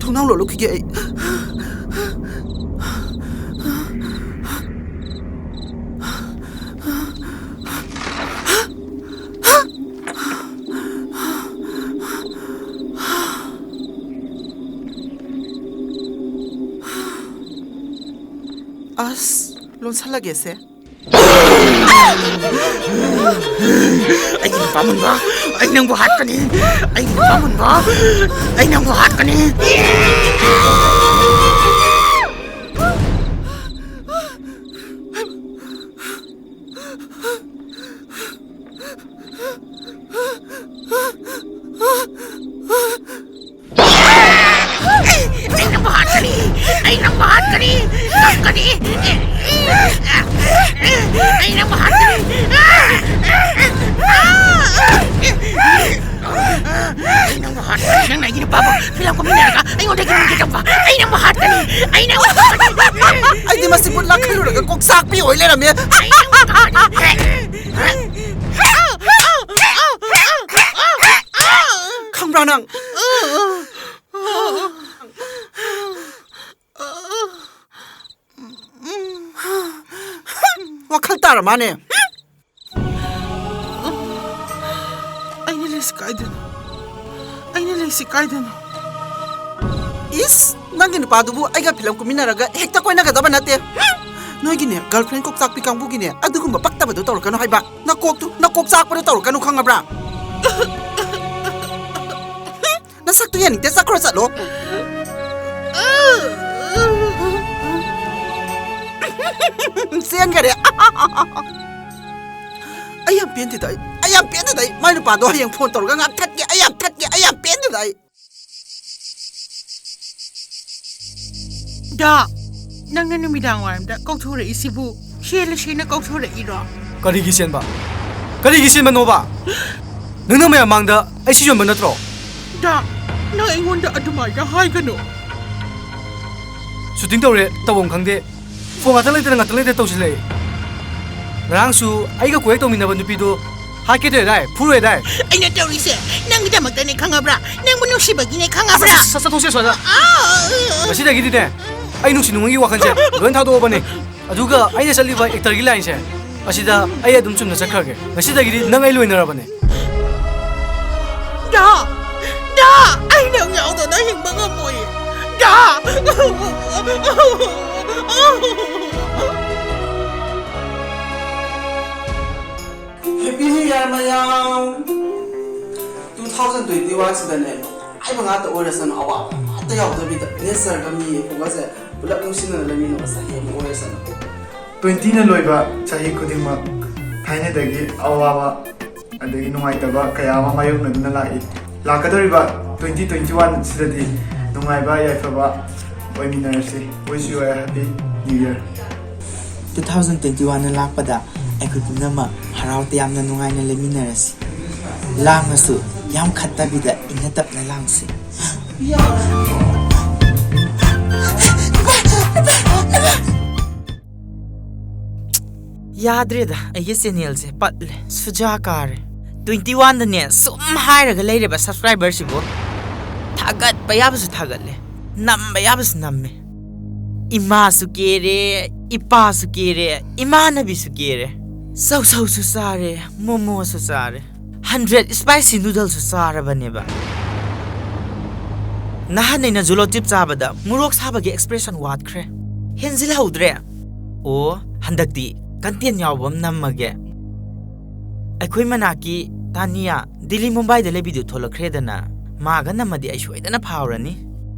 ꯊꯣꯡꯅꯥꯎ ꯂꯣꯜꯂꯨꯈꯤꯒꯦ ꯑꯩ꯫ ꯑꯁ, ꯂꯣꯟꯁꯜꯂꯒꯦꯁꯦ꯫ ꯑꯩꯒꯤ ꯅꯨꯄꯥ ꯃꯨꯟꯕ, ꯑꯩ ꯅꯪꯕꯨ ꯍꯥꯠꯀꯅꯤ꯫ ꯑꯩꯒꯤ ꯅꯨꯄꯥ ꯃꯨꯟꯕ, ꯑꯩ ꯅꯪꯕꯨ ꯍꯥꯠꯀꯅꯤ꯫ ꯑꯩ ꯅꯪꯕꯨ ꯍꯥꯠꯀꯅꯤ! ꯑꯩ ꯅꯪꯕꯨ ꯍꯥꯠꯀꯅꯤ! ꯀꯞꯀꯅꯤ! ꯑꯩ ꯅꯪꯕꯨ ꯍꯥꯠꯀꯅꯤ! ꯑꯩ ꯅꯪꯕꯨ ꯍꯥꯠꯀꯅꯤ! ꯅꯪꯅ ꯑꯩꯒꯤ ꯅꯨꯄꯥꯕꯨ ꯐꯤꯂꯝ ꯀꯨꯝꯃꯤꯟꯅꯔꯒ ꯑꯩꯉꯣꯟꯗꯒꯤ ꯃꯨꯟꯒꯦ ꯇꯧꯕ! ꯑꯩ ꯅꯪꯕꯨ ꯍꯥꯠꯀꯅꯤ! ꯑꯩ ꯅꯪꯕꯨ ꯍꯥꯠꯀꯅꯤ! ꯑꯩꯗꯤ ꯃꯁꯤꯕꯨ ꯂꯥꯛꯈꯜꯂꯨꯔꯒ ꯀꯣꯛ ꯆꯥꯛꯄꯤ ꯑꯣꯏ ꯂꯩꯔꯝꯃꯦ꯫ ꯑꯩ ꯅꯪꯕꯨ ꯍꯥꯠꯀꯅꯤ! ꯈꯪꯕ꯭ꯔꯥ ꯅꯪ? ꯋꯥꯈꯜ ꯇꯥꯔ ꯃꯥꯅꯦ꯫ ꯑꯩꯅ ꯂꯩꯁꯤ ꯀꯥꯏꯗꯅꯣ? ꯑꯩꯅ ꯂꯩꯁꯤ ꯀꯥꯏꯗꯅꯣ? ꯏꯁ, ꯅꯪꯒꯤ ꯅꯨꯄꯥꯗꯨꯕꯨ ꯑꯩꯒ ꯐꯤꯂꯝ ꯀꯨꯝꯃꯤꯟꯅꯔꯒ ꯍꯦꯛꯇ ꯀꯣꯏꯅꯒꯗꯕ ꯅꯠꯇꯦ꯫ ꯅꯣꯏꯒꯤꯅꯦ, ꯒꯔꯜꯐ꯭ꯔꯦꯟ ꯀꯣꯛ ꯆꯥꯛꯄꯤ ꯀꯥꯡꯕꯨꯒꯤꯅꯦ, ꯑꯗꯨꯒꯨꯝꯕ ꯄꯛꯇꯕꯗꯣ ꯇꯧꯔꯛꯀꯅꯨ ꯍꯥꯏꯕ꯫ ꯅꯀꯣꯛꯇꯨ, ꯅꯀꯣꯛ ꯆꯥꯛꯄꯗꯣ ꯇꯧꯔꯛꯀꯅꯨ, ꯈꯪꯉꯕ꯭ꯔꯥ? ꯅꯁꯛꯇꯨ ꯌꯦꯡꯅꯤꯡꯗꯦ, ꯆꯠꯈ꯭ꯔꯣ, ꯆꯠꯂꯣ꯫ ꯆꯦꯟꯈꯔꯦ꯫ ꯑꯩ ꯌꯥꯝ ꯄꯦꯟꯗꯦꯗ, ꯑꯩ, ꯑꯩ ꯌꯥꯝ ꯄꯦꯟꯗꯦꯗ, ꯑꯩ꯫ ꯃꯥꯏ ꯅꯨꯄꯥꯗꯣ ꯍꯌꯦꯡ ꯐꯣꯟ ꯇꯧꯔꯒ ꯉꯥꯛꯊꯠꯀꯦ, ꯑꯩ ꯌꯥꯝ ꯊꯠꯀꯦ, ꯑꯩ ꯌꯥꯝ ꯄꯦꯟꯗꯦꯗ, ꯑꯩ꯫ ꯗꯥ, ꯅꯪꯅ ꯅꯨꯃꯤꯗꯥꯡ ꯋꯥꯏꯔꯝꯗ ꯀꯧꯊꯣꯔꯛꯏꯁꯤꯕꯨ ꯁꯦꯜꯂꯁꯦꯅ ꯀꯧꯊꯣꯔꯛꯏꯔꯣ? ꯀꯔꯤꯒꯤ ꯆꯦꯟꯕ? ꯀꯔꯤꯒꯤ ꯆꯦꯟꯕꯅꯣꯕ? ꯅꯪꯅ ꯃꯌꯥꯝ ꯃꯥꯡꯗ ꯑꯩ ꯁꯤ ꯌꯣꯟꯕ ꯅꯠꯇ꯭ꯔꯣ? ꯗꯥ, ꯅꯪ ꯑꯩꯉꯣꯟꯗ ꯑꯗꯨꯃꯥꯏꯅ ꯍꯥꯏꯒꯅꯨ꯫ ꯁꯨꯇꯤꯡ ꯇꯧꯔꯦ, ꯇꯧꯐꯝ ꯈꯪꯗꯦ꯫ ꯐꯣꯟ ꯉꯥꯛꯇꯪ ꯂꯩꯇꯅ ꯉꯥꯛꯇꯪ ꯂꯩꯇꯅ ꯇꯧꯁꯤꯜꯂꯛꯑꯦ꯫ ꯉꯔꯥꯡꯁꯨ ꯑꯩꯒ ꯀꯣꯌꯦꯛ ꯇꯧꯃꯤꯟꯅꯕ ꯅꯨꯄꯤꯗꯣ ꯍꯥꯠꯀꯦ ꯇꯧꯔꯦꯗꯥꯏ, ꯐꯨꯔꯣꯏꯗꯥꯏ? ꯑꯩꯅ ꯇꯧꯔꯤꯁꯦ ꯅꯪꯒꯤꯗꯃꯛꯇꯅꯦ ꯈꯪꯉꯕ꯭ꯔꯥ? ꯅꯪꯕꯨ ꯅꯨꯡꯁꯤꯕꯒꯤꯅꯦ ꯈꯪꯉꯕ꯭ꯔꯥ? ꯑꯁ, ꯑꯁ, ꯆꯠꯊꯣꯛꯁꯦ ꯁ꯭ꯋꯥꯏꯗ꯫ ꯑꯥ! ꯉꯁꯤꯗꯒꯤꯗꯤꯅꯦ, ꯑꯩ ꯅꯨꯡꯁꯤ ꯅꯨꯡꯉꯣꯟꯒꯤ ꯋꯥꯈꯜꯁꯦ ꯂꯣꯏ ꯊꯥꯗꯣꯛꯑꯕꯅꯦ꯫ ꯑꯗꯨꯒ ꯑꯩꯅ ꯆꯠꯂꯤꯕ actorꯒꯤ lineꯁꯦ, ꯑꯁꯤꯗ ꯑꯩ ꯑꯗꯨꯝ ꯆꯨꯝꯅ ꯆꯠꯈ꯭ꯔꯒꯦ꯫ ꯉꯁꯤꯗꯒꯤꯗꯤ ꯅꯪ ꯑꯩ ꯂꯣꯏꯅꯔꯕꯅꯦ꯫ ꯗꯥ! ꯗꯥ! ꯑꯩ ꯅꯪ ꯌꯥꯎꯗꯅ ꯍꯤꯡꯕ ꯉꯝꯃꯣꯏ꯫ ꯗꯥ! Happy New Year, ꯃꯌꯥꯝ! Two thousand twenty-one ꯁꯤꯗꯅꯦ, ꯅꯨꯡꯉꯥꯏꯕ ꯉꯥꯛꯇ ꯑꯣꯏꯔꯁꯅꯨ, ꯑꯋꯥꯕ ꯑꯃꯠꯇ ꯌꯥꯎꯗꯕꯤꯗ, natureꯒ ꯃꯤ ꯌꯦꯛꯄꯒꯁꯦ ꯄꯨꯂꯞ ꯅꯨꯡꯁꯤꯅꯅ ꯂꯩꯃꯤꯟꯅꯕ ꯆꯍꯤ ꯑꯃ ꯑꯣꯏꯔꯁꯅꯨ꯫ Twentyꯅ ꯂꯣꯏꯕ ꯆꯍꯤ ꯈꯨꯗꯤꯡꯃꯛ ꯊꯥꯏꯅꯗꯒꯤ ꯑꯋꯥꯕ ꯑꯗꯒꯤ ꯅꯨꯡꯉꯥꯏꯇꯕ ꯀꯌꯥ ꯑꯃ ꯃꯥꯌꯣꯛꯅꯗꯨꯅ ꯂꯥꯛꯏ꯫ ꯂꯥꯛꯀꯗꯧꯔꯤꯕ twenty twenty-one ꯁꯤꯗꯗꯤ ꯅꯨꯡꯉꯥꯏꯕ ꯌꯥꯏꯐꯕ ꯑꯣꯏꯃꯤꯟꯅꯔꯁꯤ꯫ Wish you a happy new year꯫ Two thousand twenty-one ꯂꯥꯛꯄꯗ ꯑꯩꯈꯣꯏ ꯄꯨꯝꯅꯃꯛ ꯍꯔꯥꯎ ꯇꯌꯥꯝꯅ ꯅꯨꯡꯉꯥꯏꯅ ꯂꯩꯃꯤꯟꯅꯔꯁꯤ꯫ ꯂꯥꯡꯉꯁꯨ ꯌꯥꯝ ꯈꯠꯇꯕꯤꯗ ꯏꯪꯅ ꯇꯞꯅ ꯂꯥꯡꯁꯤ꯫ ꯌꯥꯗ꯭ꯔꯦꯗ, ꯑꯩꯒꯤ channelꯁꯦ ꯄꯠꯂꯦ, ꯁꯨꯖꯥ ꯀꯥꯔꯦ꯫ Twenty-oneꯗꯅꯦ ꯁꯨꯝ ꯍꯥꯏꯔꯒ ꯂꯩꯔꯦꯕ subscriberꯁꯤꯕꯨ꯫ ꯊꯥꯒꯠꯄ ꯌꯥꯕꯁꯨ ꯊꯥꯒꯠꯂꯦ, ꯅꯝꯕ ꯌꯥꯕꯁꯨ ꯅꯝꯃꯦ꯫ ꯏꯃꯥꯁꯨ ꯀꯦꯔꯦ, ꯏꯄꯥꯁꯨ ꯀꯦꯔꯦ, ꯏꯃꯥꯟꯅꯕꯤꯁꯨ ꯀꯦꯔꯦ꯫ ꯆꯧꯁꯧꯁꯨ ꯆꯥꯔꯦ, ꯃꯣꯃꯣꯁꯨ ꯆꯥꯔꯦ꯫ Hundred spicy noodleꯁꯨ ꯆꯥꯔꯕꯅꯦꯕ꯫ ꯅꯍꯥꯟ ꯑꯩꯅ Jolo chip ꯆꯥꯕꯗ ꯃꯣꯔꯣꯛ ꯁꯥꯕꯒꯤ expression ꯋꯥꯠꯈ꯭ꯔꯦ꯫ ꯍꯦꯟꯖꯤꯜꯍꯧꯗ꯭ꯔꯦ꯫ ꯑꯣ, ꯍꯟꯗꯛꯇꯤ content ꯌꯥꯎꯕ ꯑꯃ ꯅꯝꯃꯒꯦ꯫ ꯑꯩꯈꯣꯏ ꯃꯅꯥꯛꯀꯤ ꯇꯥꯅꯤꯌꯥ ꯗꯤꯜꯂꯤ ꯃꯨꯝꯕꯥꯏꯗ ꯂꯩꯕꯤꯗꯨ ꯊꯣꯛꯂꯛꯈ꯭ꯔꯦꯗꯅ꯫ ꯃꯥꯒ ꯅꯝꯃꯗꯤ ꯑꯩ ꯁꯣꯏꯗꯅ ꯐꯥꯎꯔꯅꯤ꯫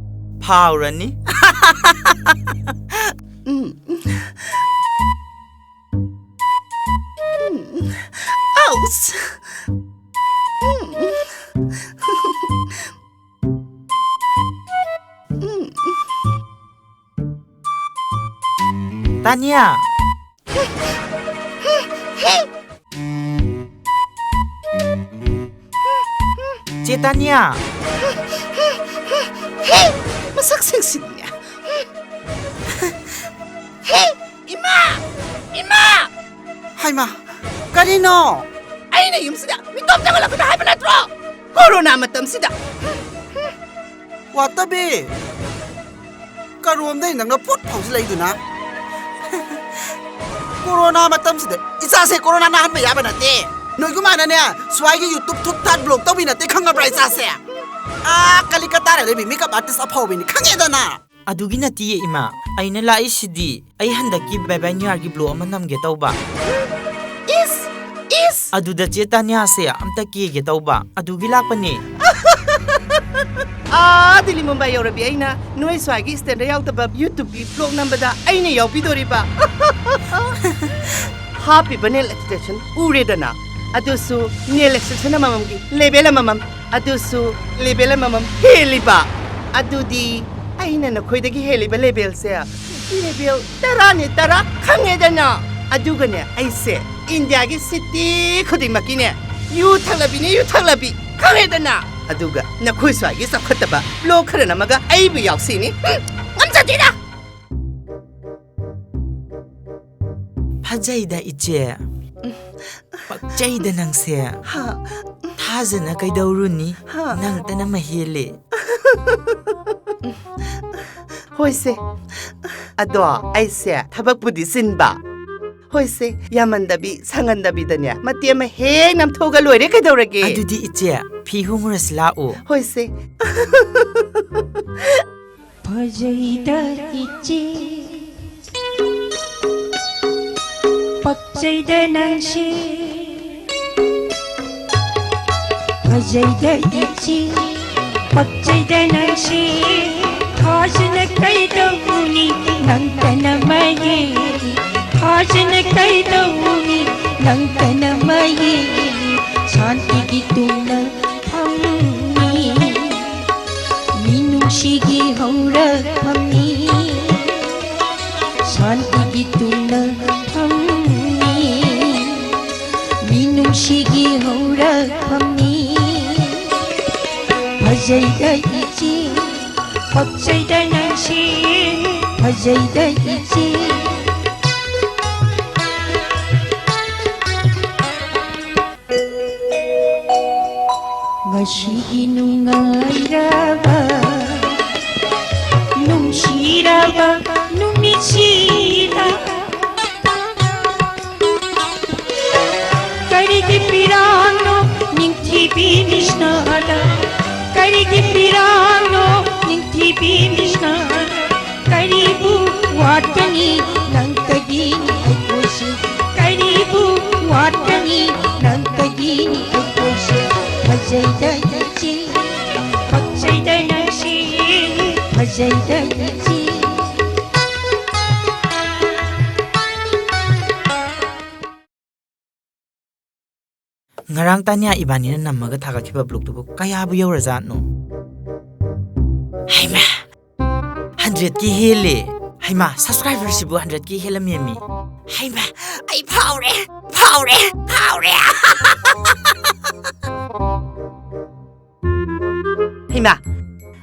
ꯐꯥꯎꯔꯅꯤ꯫ ꯎꯝ꯫ ꯇꯥꯅꯤꯌꯥ! ꯆꯦ ꯇꯥꯅꯤꯌꯥ! ꯃꯁꯛꯁꯤꯡꯁꯤꯅꯦ꯫ ꯏꯃꯥ! ꯏꯃꯥ! ꯍꯥꯏꯃ, ꯀꯔꯤꯅꯣ? ꯑꯩꯅ ꯌꯨꯝꯁꯤꯗ ꯃꯤꯇꯣꯞ ꯆꯪꯍꯜꯂꯛꯀꯅꯨ ꯍꯥꯏꯕ ꯅꯠꯇ꯭ꯔꯣ? ꯀꯣꯔꯣꯅꯥ ꯃꯇꯝꯁꯤꯗ꯫ ꯋꯥꯇꯕꯤ! ꯀꯔꯣꯝꯗꯩ ꯅꯪꯅ ꯐꯨꯠ ꯐꯥꯎꯁꯤꯜꯂꯛꯏꯗꯨꯅ? ꯀꯣꯔꯣꯅꯥ ꯃꯇꯝꯁꯤꯗ ꯏꯆꯥꯁꯦ ꯀꯣꯔꯣꯅꯥ ꯅꯥꯍꯟꯕ ꯌꯥꯕ ꯅꯠꯇꯦ꯫ ꯅꯣꯏꯒꯨꯃꯥꯏꯅꯅꯦ, ꯁ꯭ꯋꯥꯏꯒꯤ YouTube ꯊꯨꯠ ꯊꯥꯠ vlog ꯇꯧꯕꯤ ꯅꯠꯇꯦ, ꯈꯪꯉꯕ꯭ꯔꯥ ꯏꯆꯥꯁꯦ? ꯑꯥ, ꯀꯂꯤꯀꯇꯥꯗ ꯂꯩꯕꯤ makeup artist ꯑꯐꯥꯎꯕꯤꯅꯤ, ꯈꯪꯉꯦꯗꯅ꯫ ꯑꯗꯨꯒꯤ ꯅꯠꯇꯤꯌꯦ, ꯏꯃꯥ꯫ ꯑꯩꯅ ꯂꯥꯛꯏꯁꯤꯗꯤ ꯑꯩ ꯍꯟꯗꯛꯀꯤ Bye Bye New Yearꯒꯤ vlog ꯑꯃ ꯅꯝꯒꯦ ꯇꯧꯕ꯫ ꯏꯁ! ꯏꯁ! ꯑꯗꯨꯗ ꯆꯦ ꯇꯥꯅꯤꯌꯥꯁꯦ ꯑꯝꯇ ꯀꯦꯒꯦ ꯇꯧꯕ, ꯑꯗꯨꯒꯤ ꯂꯥꯛꯄꯅꯦ꯫ ꯑꯥ, ꯗꯤꯜꯂꯤ ꯃꯨꯝꯕꯥꯏ ꯌꯧꯔꯕꯤ ꯑꯩꯅ ꯅꯣꯏ ꯁ꯭ꯋꯥꯏꯒꯤ standard ꯌꯥꯎꯗꯕ YouTubeꯀꯤ vlog ꯅꯝꯕꯗ ꯑꯩꯅ ꯌꯥꯎꯕꯤꯗꯣꯔꯤꯕ꯫ ꯍꯥꯞꯄꯤꯕ nail extension ꯎꯔꯦꯗꯅ, ꯑꯗꯨꯁꯨ nail extension ꯑꯃꯃꯝꯒꯤ level ꯑꯃꯃꯝ, ꯑꯗꯨꯁꯨ level ꯑꯃꯃꯝ ꯍꯦꯜꯂꯤꯕ꯫ ꯑꯗꯨꯗꯤ ꯑꯩꯅ ꯅꯈꯣꯏꯗꯒꯤ ꯍꯦꯜꯂꯤꯕ levelꯁꯦ level ꯇꯔꯥꯅꯦ, ꯇꯔꯥ, ꯈꯪꯉꯦꯗꯅ꯫ ꯑꯗꯨꯒꯅꯦ, ꯑꯩꯁꯦ ꯏꯟꯗꯤꯌꯥꯒꯤ city ꯈꯨꯗꯤꯡꯃꯛꯀꯤꯅꯦ ꯌꯨ ꯊꯛꯂꯕꯤꯅꯦ, ꯌꯨ ꯊꯛꯂꯕꯤ, ꯈꯪꯉꯦꯗꯅ꯫ ꯑꯗꯨꯒ ꯅꯈꯣꯏ ꯁ꯭ꯋꯥꯏꯒꯤ ꯆꯥꯎꯈꯠꯇꯕ vlog ꯈꯔ ꯅꯝꯃꯒ ꯑꯩꯕꯨ ꯌꯥꯎꯁꯤꯅꯤ꯫ ꯍꯨꯝ, ꯉꯝꯖꯗꯦꯗ꯫ ꯐꯖꯩꯗ, ꯏꯆꯦ꯫ ꯄꯛꯆꯩꯗ ꯅꯪꯁꯦ꯫ ꯍꯥ? ꯊꯥꯖꯅ ꯀꯩꯗꯧꯔꯨꯅꯤ? ꯍꯥ? ꯅꯪꯇꯅ ꯃꯍꯦꯜꯂꯦ꯫ ꯍꯣꯏꯁꯦ꯫ ꯑꯗꯣ ꯑꯩꯁꯦ ꯊꯕꯛꯄꯨꯗꯤ ꯆꯤꯟꯕ꯫ ꯍꯣꯏꯁꯦ, ꯌꯥꯝꯃꯟꯗꯕꯤ, ꯁꯪꯍꯟꯗꯕꯤꯗꯅꯦ, ꯃꯇꯦꯛ ꯑꯃ ꯍꯦꯛ ꯅꯝꯊꯣꯛꯑꯒ ꯂꯣꯏꯔꯦ, ꯀꯩꯗꯧꯔꯒꯦ? ꯑꯗꯨꯗꯤ ꯏꯆꯦ, ꯐꯤ ꯍꯣꯡꯉꯨꯔꯁꯤ ꯂꯥꯛꯑꯣ꯫ ꯍꯣꯏꯁꯦ꯫ ꯐꯖꯩꯗ ꯏꯆꯦ, ꯄꯛꯆꯩꯗ ꯅꯪꯁꯦ꯫ ꯐꯖꯩꯗ ꯏꯆꯦ, ꯄꯛꯆꯩꯗ ꯅꯪꯁꯦ꯫ ꯊꯥꯖꯅ ꯀꯩꯗꯧꯅꯤ ꯅꯪꯇꯅ ꯃꯌꯦꯛ, ꯊꯥꯖꯅ ꯀꯩꯗꯧꯅꯤ ꯅꯪꯇꯅ ꯁꯥꯟꯇꯤꯒꯤ ꯇꯨꯡꯅ ꯐꯝꯃꯤ꯫ ꯃꯤꯅꯨꯡꯁꯤꯒꯤ ꯍꯧꯔꯛꯐꯝꯅꯤ꯫ ꯁꯥꯟꯇꯤꯒꯤ ꯇꯨꯡꯅ ꯐꯝꯃꯤ꯫ ꯃꯤꯅꯨꯡꯁꯤꯒꯤ ꯍꯧꯔꯛꯐꯝꯅꯤ꯫ ꯐꯖꯩꯗ ꯏꯆꯦ, ꯄꯛꯆꯩꯗ ꯅꯪꯁꯤ, ꯐꯖꯩꯗ ꯏꯆꯦ꯫ ꯉꯁꯤꯒꯤ ꯅꯨꯡꯉꯥꯏꯔꯕ, ꯅꯨꯡꯁꯤꯔꯕ ꯅꯨꯃꯤꯠꯁꯤꯗ ꯀꯔꯤꯒꯤ ꯄꯤꯔꯥꯡꯅꯣ ꯅꯤꯡꯊꯤꯕꯤ ꯃꯤꯁꯅꯥꯗ? ꯀꯔꯤꯒꯤ ꯄꯤꯔꯥꯡꯅꯣ ꯅꯤꯡꯊꯤꯕꯤ ꯃꯤꯁꯅꯥꯗ? ꯀꯔꯤꯕꯨ ꯋꯥꯠꯀꯅꯤ ꯅꯪꯇꯒꯤ ꯑꯩꯈꯣꯏꯁꯦ? ꯀꯔꯤꯕꯨ ꯋꯥꯠꯀꯅꯤ ꯅꯪꯇꯒꯤ ꯑꯩꯈꯣꯏꯁꯦ? ꯐꯖꯩꯗ ꯏꯆꯦ, ꯄꯛꯆꯩꯗ ꯅꯪꯁꯤ, ꯐꯖꯩꯗ ꯏꯆꯦ꯫ ꯉꯔꯥꯡ ꯇꯥꯅꯤꯌꯥ ꯏꯕꯥꯅꯤꯅ ꯅꯝꯃꯒ ꯊꯥꯒꯠꯈꯤꯕ ꯕ꯭ꯂꯣꯛꯇꯨꯕꯨ ꯀꯌꯥꯕꯨ ꯌꯧꯔꯖꯥꯠꯅꯣ? ꯍꯩꯃꯥ! ꯍꯟꯗ꯭ꯔꯦꯠꯀꯤ ꯍꯦꯜꯂꯦ꯫ ꯍꯩꯃꯥ, ꯁꯕꯁꯀ꯭ꯔꯥꯏꯕꯔꯁꯤꯕꯨ ꯍꯟꯗ꯭ꯔꯦꯠꯀꯤ ꯍꯦꯜꯂꯝꯃꯦꯃꯤ꯫ ꯍꯩꯃꯥ, ꯑꯩ ꯐꯥꯎꯔꯦ, ꯐꯥꯎꯔꯦ, ꯐꯥꯎꯔꯦ꯫ ꯍꯩꯃꯥ,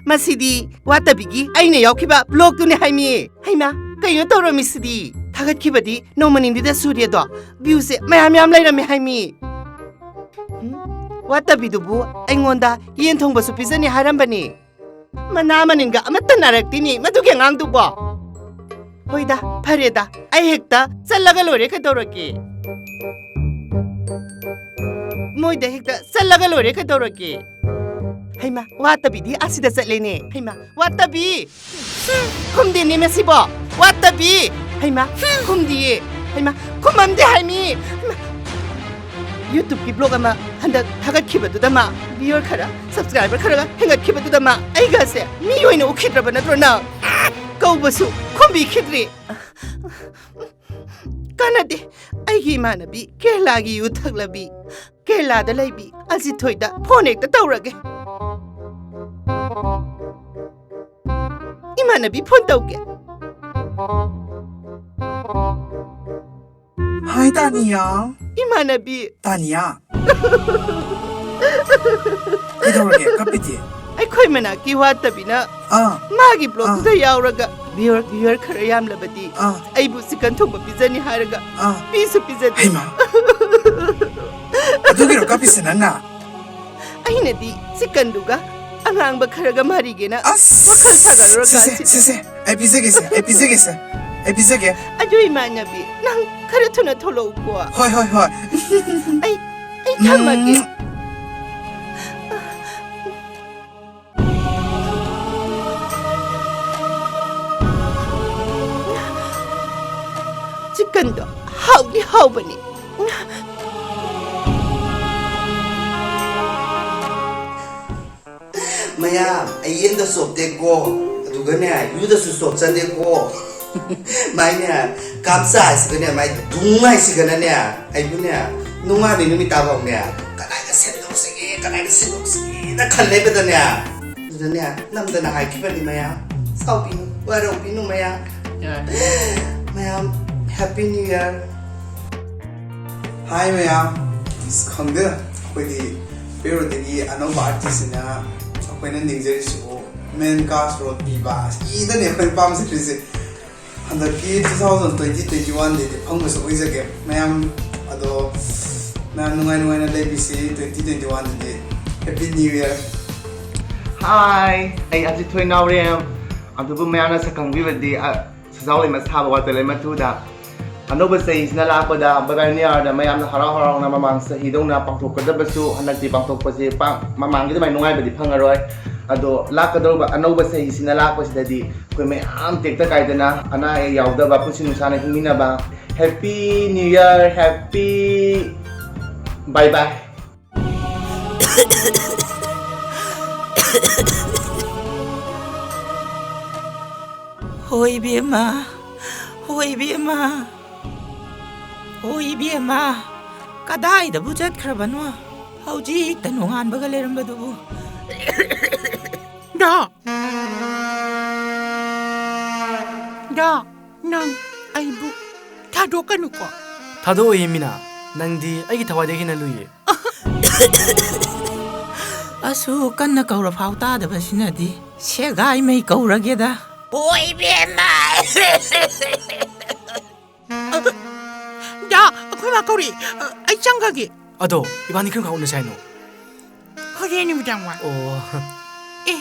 ꯃꯁꯤꯗꯤ ꯋꯥꯇꯕꯤꯒꯤ ꯑꯩꯅ ꯌꯥꯎꯈꯤꯕ ꯕ꯭ꯂꯣꯛꯇꯨꯅꯤ ꯍꯥꯏꯃꯤ꯫ ꯍꯩꯃꯥ, ꯀꯩꯅꯣ ꯇꯧꯔꯝꯃꯤꯁꯤꯗꯤ? ꯊꯥꯒꯠꯈꯤꯕꯗꯤ ꯅꯣꯡꯃ ꯅꯤꯅꯤꯗ ꯁꯨꯔꯦ ꯑꯗꯣ, ꯚ꯭ꯌꯨꯁꯦ ꯃꯌꯥꯝ ꯌꯥꯝ ꯂꯩꯔꯝꯃꯦ ꯍꯥꯏꯃꯤ꯫ ꯎꯝ, ꯋꯥꯇꯕꯤꯗꯨꯕꯨ ꯑꯩꯉꯣꯟꯗ ꯌꯦꯟ ꯊꯣꯡꯕꯁꯨ ꯄꯤꯖꯅꯤ ꯍꯥꯏꯔꯝꯕꯅꯤ꯫ ꯃꯅꯥ ꯃꯅꯤꯟꯒ ꯑꯃꯠꯇ ꯅꯥꯔꯛꯇꯦꯅꯦ ꯃꯗꯨꯒꯤ ꯑꯉꯥꯡꯗꯨꯕꯣ꯫ ꯍꯣꯏꯗ, ꯐꯔꯦꯗ, ꯑꯩ ꯍꯦꯛꯇ ꯆꯠꯂꯒ ꯂꯣꯏꯔꯦ ꯀꯩꯗꯧꯔꯒꯦ? ꯃꯣꯏꯗ ꯍꯦꯛꯇ ꯆꯠꯂꯒ ꯂꯣꯏꯔꯦ ꯀꯩꯗꯧꯔꯒꯦ? ꯍꯩꯃꯥ, ꯋꯥꯇꯕꯤꯗꯤ ꯑꯁꯤꯗ ꯆꯠꯂꯦꯅꯦ꯫ ꯍꯩꯃꯥ, ꯋꯥꯇꯕꯤ! ꯈꯨꯝꯗꯦꯅꯦ ꯃꯁꯤꯕꯣ꯫ ꯋꯥꯇꯕꯤ! ꯍꯩꯃꯥ, ꯈꯨꯝꯗꯤꯌꯦ꯫ ꯍꯩꯃꯥ, ꯈꯨꯝꯃꯝꯗꯦ ꯍꯥꯏꯃꯤ꯫ ꯍꯩꯃꯥ꯫ YouTubeꯀꯤ ꯕ꯭ꯂꯣꯛ ꯑꯃ ꯍꯟꯗꯛ ꯊꯥꯒꯠꯈꯤꯕꯗꯨꯗ ꯃꯥ viewer ꯈꯔ, subscriber ꯈꯔꯒ ꯍꯦꯟꯒꯠꯈꯤꯕꯗꯨꯗ ꯃꯥ ꯑꯩꯒꯁꯦ ꯃꯤ ꯑꯣꯏꯅ ꯎꯈꯤꯗ꯭ꯔꯕ ꯅꯠꯇ꯭ꯔꯣ ꯅꯪ? ꯀꯧꯕꯁꯨ ꯈꯨꯝꯕꯤꯈꯤꯗ꯭ꯔꯤ꯫ ꯀꯥꯟꯅꯗꯦ꯫ ꯑꯩꯒꯤ ꯏꯃꯥꯟꯅꯕꯤ ꯀꯦꯔꯂꯥꯒꯤ ꯌꯨ ꯊꯛꯂꯕꯤ, ꯀꯦꯔꯂꯥꯗ ꯂꯩꯕꯤ ꯑꯖꯤꯊꯣꯏꯗ ꯐꯣꯟ ꯍꯦꯛꯇ ꯇꯧꯔꯒꯦ꯫ ꯏꯃꯥꯟꯅꯕꯤ, ꯐꯣꯟ ꯇꯧꯒꯦ꯫ ꯍꯥꯏ, ꯇꯥꯅꯤꯌꯥ꯫ ꯏꯃꯥꯟꯅꯕꯤ꯫ ꯇꯥꯅꯤꯌꯥ꯫ ꯀꯩꯗꯧꯔꯒꯦ? ꯀꯞꯄꯤꯗꯤ? ꯑꯩꯈꯣꯏ ꯃꯅꯥꯛꯀꯤ ꯋꯥꯠꯇꯕꯤꯅ ꯑꯥ꯫ ꯃꯥꯒꯤ blogꯇꯨꯗ ꯑꯥ꯫ ꯌꯥꯎꯔꯒ viewer, viewer ꯈꯔ ꯌꯥꯝꯂꯕꯗꯤ ꯑꯥ꯫ ꯑꯩꯕꯨ chicken ꯊꯣꯡꯕ ꯄꯤꯖꯅꯤ ꯍꯥꯏꯔꯒ ꯑꯥ꯫ ꯄꯤꯁꯨ ꯄꯤꯖꯗꯦ꯫ ꯍꯩꯃꯥ꯫ ꯑꯗꯨꯒꯤꯔꯣ ꯀꯞꯄꯤꯁꯦ ꯅꯪꯅ? ꯑꯩꯅꯗꯤ chickenꯗꯨꯒ ꯑꯉꯥꯡꯕ ꯈꯔꯒ ꯃꯥꯔꯤꯒꯦꯅ ꯑꯁ! ꯋꯥꯈꯜ ꯁꯥꯒꯠꯂꯨꯔ ꯁꯦ, ꯁꯦ, ꯀꯥꯟꯁꯤꯗ꯫ ꯁꯦ, ꯁꯦ꯫ ꯑꯩ ꯄꯤꯖꯒꯦꯁꯦ, ꯑꯩ ꯄꯤꯖꯒꯦꯁꯦ, ꯑꯩ ꯄꯤꯖꯒꯦ꯫ ꯑꯗꯨ ꯏꯃꯥꯟꯅꯕꯤ, ꯅꯪ ꯈꯔ ꯊꯨꯅ ꯊꯣꯛꯂꯛꯎꯀꯣ꯫ ꯍꯣꯏ, ꯍꯣꯏ, ꯍꯣꯏ꯫ ꯑꯩ, ꯑꯩ ꯊꯝꯃꯒꯦ꯫ ꯎꯝ꯫ Chickenꯗꯣ ꯍꯥꯎꯗꯤ ꯍꯥꯎꯕꯅꯤ꯫ ꯃꯌꯥꯝ, ꯑꯩ ꯌꯦꯟꯗ ꯆꯣꯞꯇꯦꯀꯣ, ꯑꯗꯨꯒꯅꯦ, ꯌꯨꯗꯁꯨ ꯆꯣꯞꯆꯗꯦꯀꯣ꯫ ꯃꯥꯏꯅꯦ, ꯀꯥꯞꯆꯥ ꯍꯥꯏꯁꯤꯒꯅꯦ, ꯃꯥꯏ ꯙꯨꯡ ꯍꯥꯏꯁꯤꯒꯅꯅꯦ, ꯑꯩꯕꯨꯅꯦ, ꯅꯣꯡꯉꯥꯟꯕꯩ ꯅꯨꯃꯤꯠ ꯇꯥꯐꯥꯎꯅꯦ, ꯀꯗꯥꯏꯗ ꯁꯦꯝꯗꯣꯛꯁꯤꯒꯦ, ꯀꯗꯥꯏꯗ ꯁꯦꯝꯗꯣꯛꯁꯤꯒꯦꯅ ꯈꯜ ꯂꯩꯕꯗꯅꯦ, ꯑꯗꯨꯗꯅꯦ, ꯅꯝꯗꯅ ꯍꯥꯏꯈꯤꯕꯅꯤ ꯃꯌꯥꯝ꯫ ꯁꯥꯎꯕꯤꯅꯨ, ꯋꯥꯔꯧꯕꯤꯅꯨ ꯃꯌꯥꯝ꯫ ꯌꯥꯔꯦ꯫ ꯃꯌꯥꯝ, Happy New Year꯫ ꯍꯥꯏ ꯃꯌꯥꯝ, ꯑꯁ, ꯈꯪꯗꯦꯗ, ꯑꯩꯈꯣꯏꯗꯤ ꯄꯦꯔꯣꯗꯒꯤ ꯑꯅꯧꯕ artistꯁꯤꯅ ꯑꯩꯈꯣꯏꯅ ꯅꯤꯡꯖꯔꯤꯁꯤꯕꯨ main cast role ꯄꯤꯕ, ꯑꯁꯤꯗꯅꯦ ꯑꯩꯈꯣꯏꯅ ꯄꯥꯝꯖꯔꯤꯁꯦ꯫ ꯍꯟꯗꯛꯀꯤ two thousand twenty twenty-oneꯗꯗꯤ ꯐꯪꯕꯁꯨ ꯑꯣꯏꯖꯒꯦ ꯃꯌꯥꯝ꯫ ꯑꯗꯣ ꯃꯌꯥꯝ ꯅꯨꯡꯉꯥꯏ ꯅꯨꯡꯉꯥꯏꯅ ꯂꯩꯕꯤꯁꯤ twenty twenty-oneꯗꯗꯤ꯫ Happy New Year꯫ ꯍꯥꯏ, ꯑꯩ ꯑꯖꯤꯠ ꯊꯣꯏ ꯅꯥꯎꯔꯦꯝ꯫ ꯑꯗꯨꯕꯨ ꯃꯌꯥꯝꯅ ꯁꯛ ꯈꯪꯕꯤꯕꯗꯤ, ꯑ, ꯁꯖꯥꯎ ꯂꯩꯃ ꯁꯥꯕ ꯋꯥꯇꯔ ꯂꯩꯃ two ꯗ꯫ ꯑꯅꯧꯕ ꯆꯍꯤꯁꯤꯅ ꯂꯥꯛꯄꯗ Bye Bye New Yearꯗ ꯃꯌꯥꯝꯅ ꯍꯔꯥꯎ ꯍꯔꯥꯎꯅ ꯃꯃꯥꯡ ꯆꯍꯤꯗꯧꯅ ꯄꯥꯡꯊꯣꯛꯀꯗꯕꯁꯨ ꯍꯟꯗꯛꯇꯤ ꯄꯥꯡꯊꯣꯛꯄꯁꯦ ꯄꯥꯡ-, ꯃꯃꯥꯡꯒꯤ ꯑꯗꯨꯃꯥꯏꯅ ꯅꯨꯡꯉꯥꯏꯕꯗꯤ ꯐꯪꯉꯔꯣꯏ꯫ ꯑꯗꯣ ꯂꯥꯛꯀꯗꯧꯔꯤꯕ ꯑꯅꯧꯕ ꯆꯍꯤꯁꯤꯅ ꯂꯥꯛꯄꯁꯤꯗꯗꯤ ꯑꯩꯈꯣꯏ ꯃꯌꯥꯝ ꯇꯦꯛꯇ ꯀꯥꯏꯗꯅ ꯑꯅꯥ ꯑꯌꯦꯛ ꯌꯥꯎꯗꯕ ꯄꯨꯟꯁꯤ ꯅꯨꯡꯁꯥꯅ ꯍꯤꯡꯃꯤꯟꯅꯕ꯫ Happy New Year, happy bye bye꯫ ꯍꯣꯏ ꯏꯕꯦꯝꯃ, ꯍꯣꯏ ꯏꯕꯦꯝꯃ꯫ ꯑꯣ, ꯏꯕꯦꯝꯃ, ꯀꯗꯥꯏꯗꯕꯨ ꯆꯠꯈ꯭ꯔꯕꯅꯣ? ꯍꯧꯖꯤꯛꯇ ꯅꯣꯡꯉꯥꯟꯕꯒ ꯂꯩꯔꯝꯕꯗꯨꯕꯨ꯫ ꯗꯥ! ꯗꯥ, ꯅꯪ ꯑꯩꯕꯨ ꯊꯥꯗꯣꯛꯀꯅꯨꯀꯣ꯫ ꯊꯥꯗꯣꯛꯑꯣꯏꯌꯦ, ꯃꯤꯅꯥ꯫ ꯅꯪꯗꯤ ꯑꯩꯒꯤ ꯊꯋꯥꯏꯗꯒꯤ ꯍꯦꯟꯅ ꯂꯨꯏꯌꯦ꯫ ꯑꯁꯨꯛ ꯀꯟꯅ ꯀꯧꯔ ꯐꯥꯎ ꯇꯥꯗꯕꯁꯤꯅꯗꯤ ꯁꯦꯒꯥꯏꯃꯩ ꯀꯧꯔꯒꯦꯗ꯫ ꯑꯣ, ꯏꯕꯦꯝꯃ! ꯗꯥ, ꯑꯩꯈꯣꯏ ꯃꯥ ꯀꯧꯔꯤ꯫ ꯑꯩ ꯆꯪꯈ꯭ꯔꯒꯦ꯫ ꯑꯗꯣ, ꯏꯕꯥꯅꯤ ꯀꯔꯝ ꯀꯥꯟ ꯎꯅꯁꯦ ꯍꯥꯏꯅꯣ? ꯍꯣꯔꯦꯟ ꯅꯨꯃꯤꯗꯥꯡ ꯋꯥꯏ꯫ ꯑꯣ꯫ ꯑꯦ,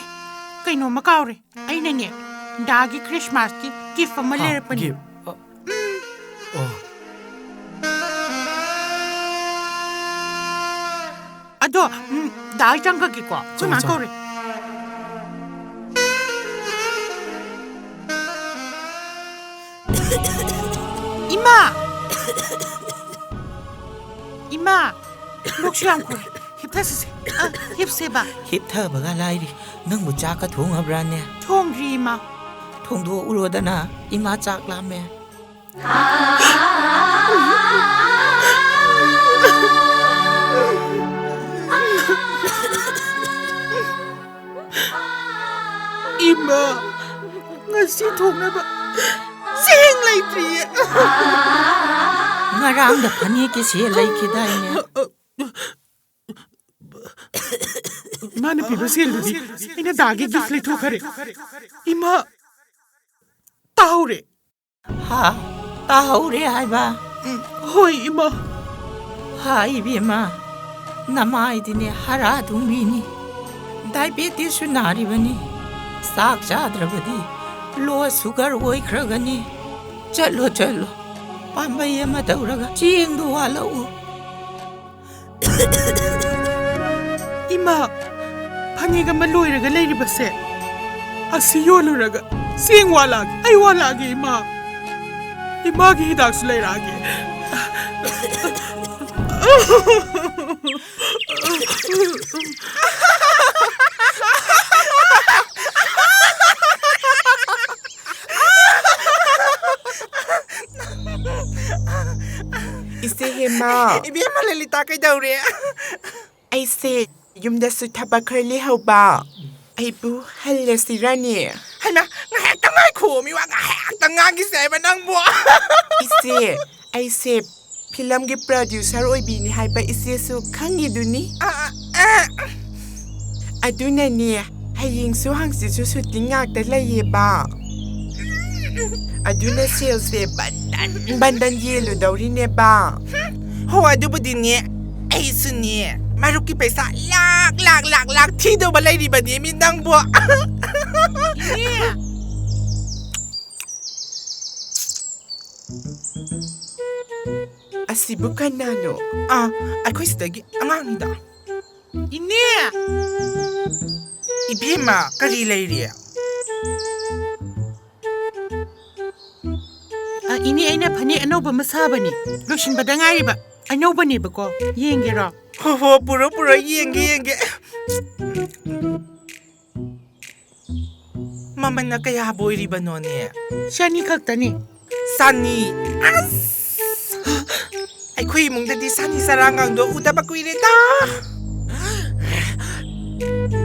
ꯀꯩꯅꯣꯝꯃ ꯀꯥꯎꯔꯦ꯫ ꯑꯩꯅꯅꯦ, ꯗꯥꯒꯤ ꯈ꯭ꯔꯤꯁꯃꯥꯁꯀꯤ ꯒꯤꯐ ꯑꯃ ꯍꯥ, ꯂꯩꯔꯛꯄꯅꯤ꯫ ꯒꯤꯐ? ꯑ, ꯎꯝ꯫ ꯑꯣ꯫ ꯑꯗꯣ, ꯎꯝ, ꯗꯥ, ꯑꯩ ꯆꯪꯈ꯭ꯔꯒꯦꯀꯣ꯫ ꯑꯩꯈꯣꯏ ꯆꯪꯉꯣ, ꯃꯥ ꯆꯪꯉꯣ꯫ ꯀꯧꯔꯦ꯫ ꯏꯃꯥ! ꯏꯃꯥ! ꯂꯣꯛꯁꯨ ꯌꯥꯝ ꯈꯨꯔꯦ꯫ ꯍꯤꯞꯊꯁꯤꯁꯦ꯫ ꯑ, ꯍꯤꯞꯁꯦꯕ꯫ ꯍꯤꯞꯊꯕꯒ ꯂꯥꯏꯔꯤ꯫ ꯅꯪꯕꯨ ꯆꯥꯛꯀ ꯊꯣꯡꯉꯕ꯭ꯔꯥꯅꯦ? ꯊꯣꯡꯗ꯭ꯔꯤ, ꯏꯃꯥ꯫ ꯊꯣꯡꯗꯣꯛꯎꯔꯣꯗꯅ, ꯏꯃꯥ ꯆꯥꯛ ꯂꯥꯝꯃꯦ꯫ ꯏꯃꯥ, ꯉꯁꯤ ꯊꯣꯡꯅꯕ ꯆꯦꯡ ꯂꯩꯇ꯭ꯔꯤꯌꯦ꯫ ꯉꯔꯥꯡꯗ ꯐꯅꯦꯛꯀꯤ ꯁꯦꯜ ꯂꯩꯈꯤꯗꯥꯏꯅꯦ? ꯏꯃꯥꯅ ꯄꯤꯕ ꯁꯦꯜꯗꯨꯗꯤ ꯑꯩꯅ ꯗꯥꯒꯤ ꯒꯤꯐ ꯂꯩꯊꯣꯛꯈ꯭ꯔꯦ꯫ ꯏꯃꯥ, ꯇꯥꯍꯧꯔꯦ꯫ ꯍꯥ? ꯇꯥꯍꯧꯔꯦ ꯍꯥꯏꯕ? ꯎꯝ, ꯍꯣꯏ, ꯏꯃꯥ꯫ ꯍꯥ, ꯏꯕꯦꯝꯃ, ꯅꯃꯥꯏꯗꯤꯅꯦ ꯍꯥꯔꯥ ꯊꯨꯡꯕꯤꯅꯤ꯫ ꯗꯥꯏꯕꯦꯇꯤꯁꯁꯨ ꯅꯥꯔꯤꯕꯅꯤ꯫ ꯆꯥꯛ ꯆꯥꯗ꯭ꯔꯕꯗꯤ ꯂꯣ ꯁꯨꯒꯔ ꯑꯣꯏꯈ꯭ꯔꯒꯅꯤ꯫ ꯆꯠꯂꯣ, ꯆꯠꯂꯣ, ꯄꯥꯝꯕꯩ ꯑꯃ ꯇꯧꯔꯒ ꯆꯦꯡꯗꯣ ꯋꯥꯜꯂꯛꯎ꯫ ꯏꯃꯥ, ꯐꯅꯦꯛ ꯑꯃ ꯂꯣꯏꯔꯒ ꯂꯩꯔꯤꯕꯁꯦ, ꯑꯁꯤ ꯌꯣꯜꯂꯨꯔꯒ ꯆꯦꯡ ꯋꯥꯜꯂꯛꯑꯒꯦ, ꯑꯩ ꯋꯥꯜꯂꯛꯑꯒꯦ, ꯏꯃꯥ꯫ ꯏꯃꯥꯒꯤ ꯍꯤꯗꯥꯛꯁꯨ ꯂꯩꯔꯛꯑꯒꯦ꯫ ꯏꯃꯥ꯫ ꯏꯕꯦꯝꯃ ꯂꯂꯤꯇꯥ, ꯀꯩꯗꯧꯔꯦ? ꯑꯩꯁꯦ ꯌꯨꯝꯗꯁꯨ ꯊꯕꯛ ꯈꯔ ꯂꯩꯍꯧꯕ꯫ ꯑꯩꯕꯨ ꯍꯜꯂꯁꯤꯔꯅꯦ? ꯍꯩꯃꯥ, ꯉꯥꯏꯍꯥꯛꯇꯪ ꯉꯥꯏꯈꯣ, ꯃꯤꯋꯥ ꯉꯥꯏꯍꯥꯛꯇꯪ ꯉꯥꯡꯈꯤꯁꯦ ꯍꯥꯏꯕ ꯅꯪꯕꯨ꯫ ꯏꯆꯦ, ꯑꯩꯁꯦ ꯐꯤꯂꯝꯒꯤ producer ꯑꯣꯏꯕꯤꯅꯤ ꯍꯥꯏꯕ ꯏꯆꯦꯁꯨ ꯈꯪꯉꯤꯗꯨꯅꯤ꯫ ꯑ, ꯑ, ꯑ꯫ ꯑꯗꯨꯅꯅꯦ, ꯍꯌꯦꯡꯁꯨ ꯍꯪꯆꯤꯠꯁꯨ shooting ꯉꯥꯛꯇ ꯂꯩꯌꯦꯕ꯫ ꯑꯗꯨꯅ ꯁꯦꯜꯁꯦ ꯕꯟꯗꯟ ꯕꯟꯗꯟ ꯌꯦꯜꯂꯨꯗꯧꯔꯤꯅꯦꯕ꯫ ꯍꯣ, ꯑꯗꯨꯕꯨꯗꯤꯅꯦ, ꯑꯩꯁꯨꯅꯦ, ꯃꯔꯨꯞꯀꯤ ꯄꯩꯁꯥ ꯂꯥꯛ, ꯂꯥꯛ, ꯂꯥꯛ, ꯂꯥꯛ ꯊꯤꯗꯧꯕ ꯂꯩꯔꯤꯕꯅꯦ ꯃꯤ ꯅꯪꯕꯨ꯫ ꯏꯅꯦ! ꯑꯁꯤꯕꯨ ꯀꯅꯥꯅꯣ? ꯑꯥ, ꯑꯩꯈꯣꯏ ꯁꯤꯗꯒꯤ ꯑꯉꯥꯡꯅꯤꯗ꯫ ꯏꯅꯦ! ꯏꯕꯦꯝꯃ, ꯀꯔꯤ ꯂꯩꯔꯦ? ꯑ, ꯏꯅꯦ, ꯑꯩꯅ ꯐꯅꯦꯛ ꯑꯅꯧꯕ ꯑꯃ ꯁꯥꯕꯅꯤ꯫ ꯂꯣꯏꯁꯤꯟꯕꯗ ꯉꯥꯏꯔꯤꯕ꯫ ꯑꯅꯧꯕꯅꯦꯕꯀꯣ꯫ ꯌꯦꯡꯒꯦꯔꯣ? ꯍꯣ, ꯍꯣ, ꯄꯨꯔꯣ, ꯄꯨꯔꯣ, ꯌꯦꯡꯒꯦ, ꯌꯦꯡꯒꯦ꯫ ꯃꯃꯜꯅ ꯀꯌꯥꯕꯨ ꯑꯣꯏꯔꯤꯕꯅꯣꯅꯦ? ꯆꯅꯤ ꯈꯛꯇꯅꯤ꯫ ꯆꯅꯤ? ꯑꯁ! ꯑꯩꯈꯣꯏ ꯏꯃꯨꯡꯗꯗꯤ ꯆꯅꯤ ꯆꯔꯥꯡꯒꯗꯣ ꯎꯗꯕ ꯀꯨꯏꯔꯦꯗ꯫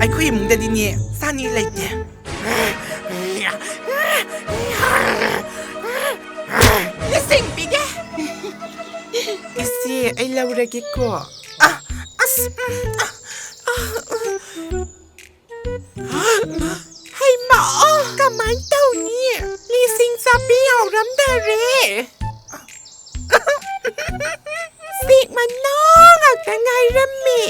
ꯑꯩꯈꯣꯏ ꯏꯃꯨꯡꯗꯗꯤꯅꯦ, ꯆꯅꯤ ꯂꯩꯇꯦ꯫ ꯂꯤꯁꯤꯡ ꯄꯤꯒꯦ꯫ ꯏꯆꯦ, ꯑꯩ ꯂꯧꯔꯒꯦꯀꯣ꯫ ꯑ, ꯑꯁ, ꯎꯝ, ꯑ, ꯑ, ꯎꯝ꯫ ꯍꯩꯃꯥ! ꯀꯃꯥꯏ ꯇꯧꯅꯤ? ꯂꯤꯁꯤꯡ ꯆꯥꯝꯃꯔꯤ ꯌꯥꯎꯔꯝꯗꯔꯦ꯫ ꯆꯦꯛ ꯃꯅꯥ ꯉꯥꯛꯇ ꯉꯥꯏꯔꯝꯃꯦ꯫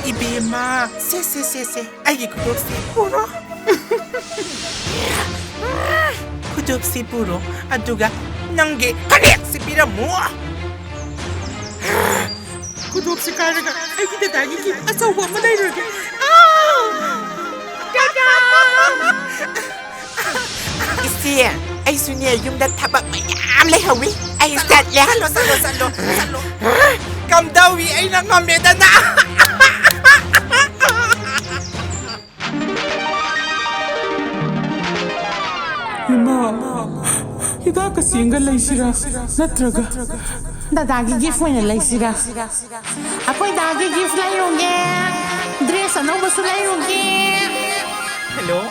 ꯏꯕꯦꯝꯃ, ꯁꯦ, ꯁꯦ, ꯁꯦ, ꯁꯦ, ꯑꯩꯒꯤ ꯈꯨꯗꯣꯞꯁꯤ ꯄꯨꯔꯣ꯫ ꯈꯨꯗꯣꯞꯁꯤ ꯄꯨꯔꯣ, ꯑꯗꯨꯒ ꯅꯪꯒꯤ ꯐꯅꯦꯛꯁꯤ ꯄꯤꯔꯝꯃꯨ꯫ ꯈꯨꯗꯣꯞꯁꯤ ꯀꯥꯏꯔꯒ ꯑꯩꯒꯤ ꯗꯗꯥꯒꯤ gift ꯑꯆꯧꯕ ꯑꯃ ꯂꯩꯔꯒꯦ꯫ ꯑꯥ! ꯗꯗꯥ! ꯏꯆꯦ, ꯑꯩꯁꯨꯅꯦ ꯌꯨꯝꯗ ꯊꯕꯛ ꯃꯌꯥꯝ ꯂꯩꯍꯧꯋꯤ꯫ ꯑꯩ ꯆꯠꯂꯦ꯫ ꯆꯠꯂꯣ, ꯆꯠꯂꯣ, ꯆꯠꯂꯣ, ꯆꯠꯂꯣ꯫ ꯀꯝꯗꯧꯏ? ꯑꯩꯅ ꯉꯝꯃꯦꯗꯅ꯫ ꯏꯃꯥ, ꯏꯃꯥ, ꯏꯃꯥ, ꯏ ꯆꯥꯛꯀ ꯆꯦꯡꯒ ꯂꯩꯁꯤꯔꯥ? ꯅꯠꯇ꯭ꯔꯒ ꯗꯗꯥꯒꯤ ꯒꯤꯐ ꯑꯣꯏꯅ ꯂꯩꯁꯤꯔꯥ? ꯑꯩꯈꯣꯏ ꯗꯥꯒꯤ ꯒꯤꯐ ꯂꯩꯔꯨꯒꯦ, ꯗ꯭ꯔꯦꯁ ꯑꯅꯧꯕꯁꯨ ꯂꯩꯔꯨꯒꯦ꯫ ꯍꯦꯜꯂꯣ,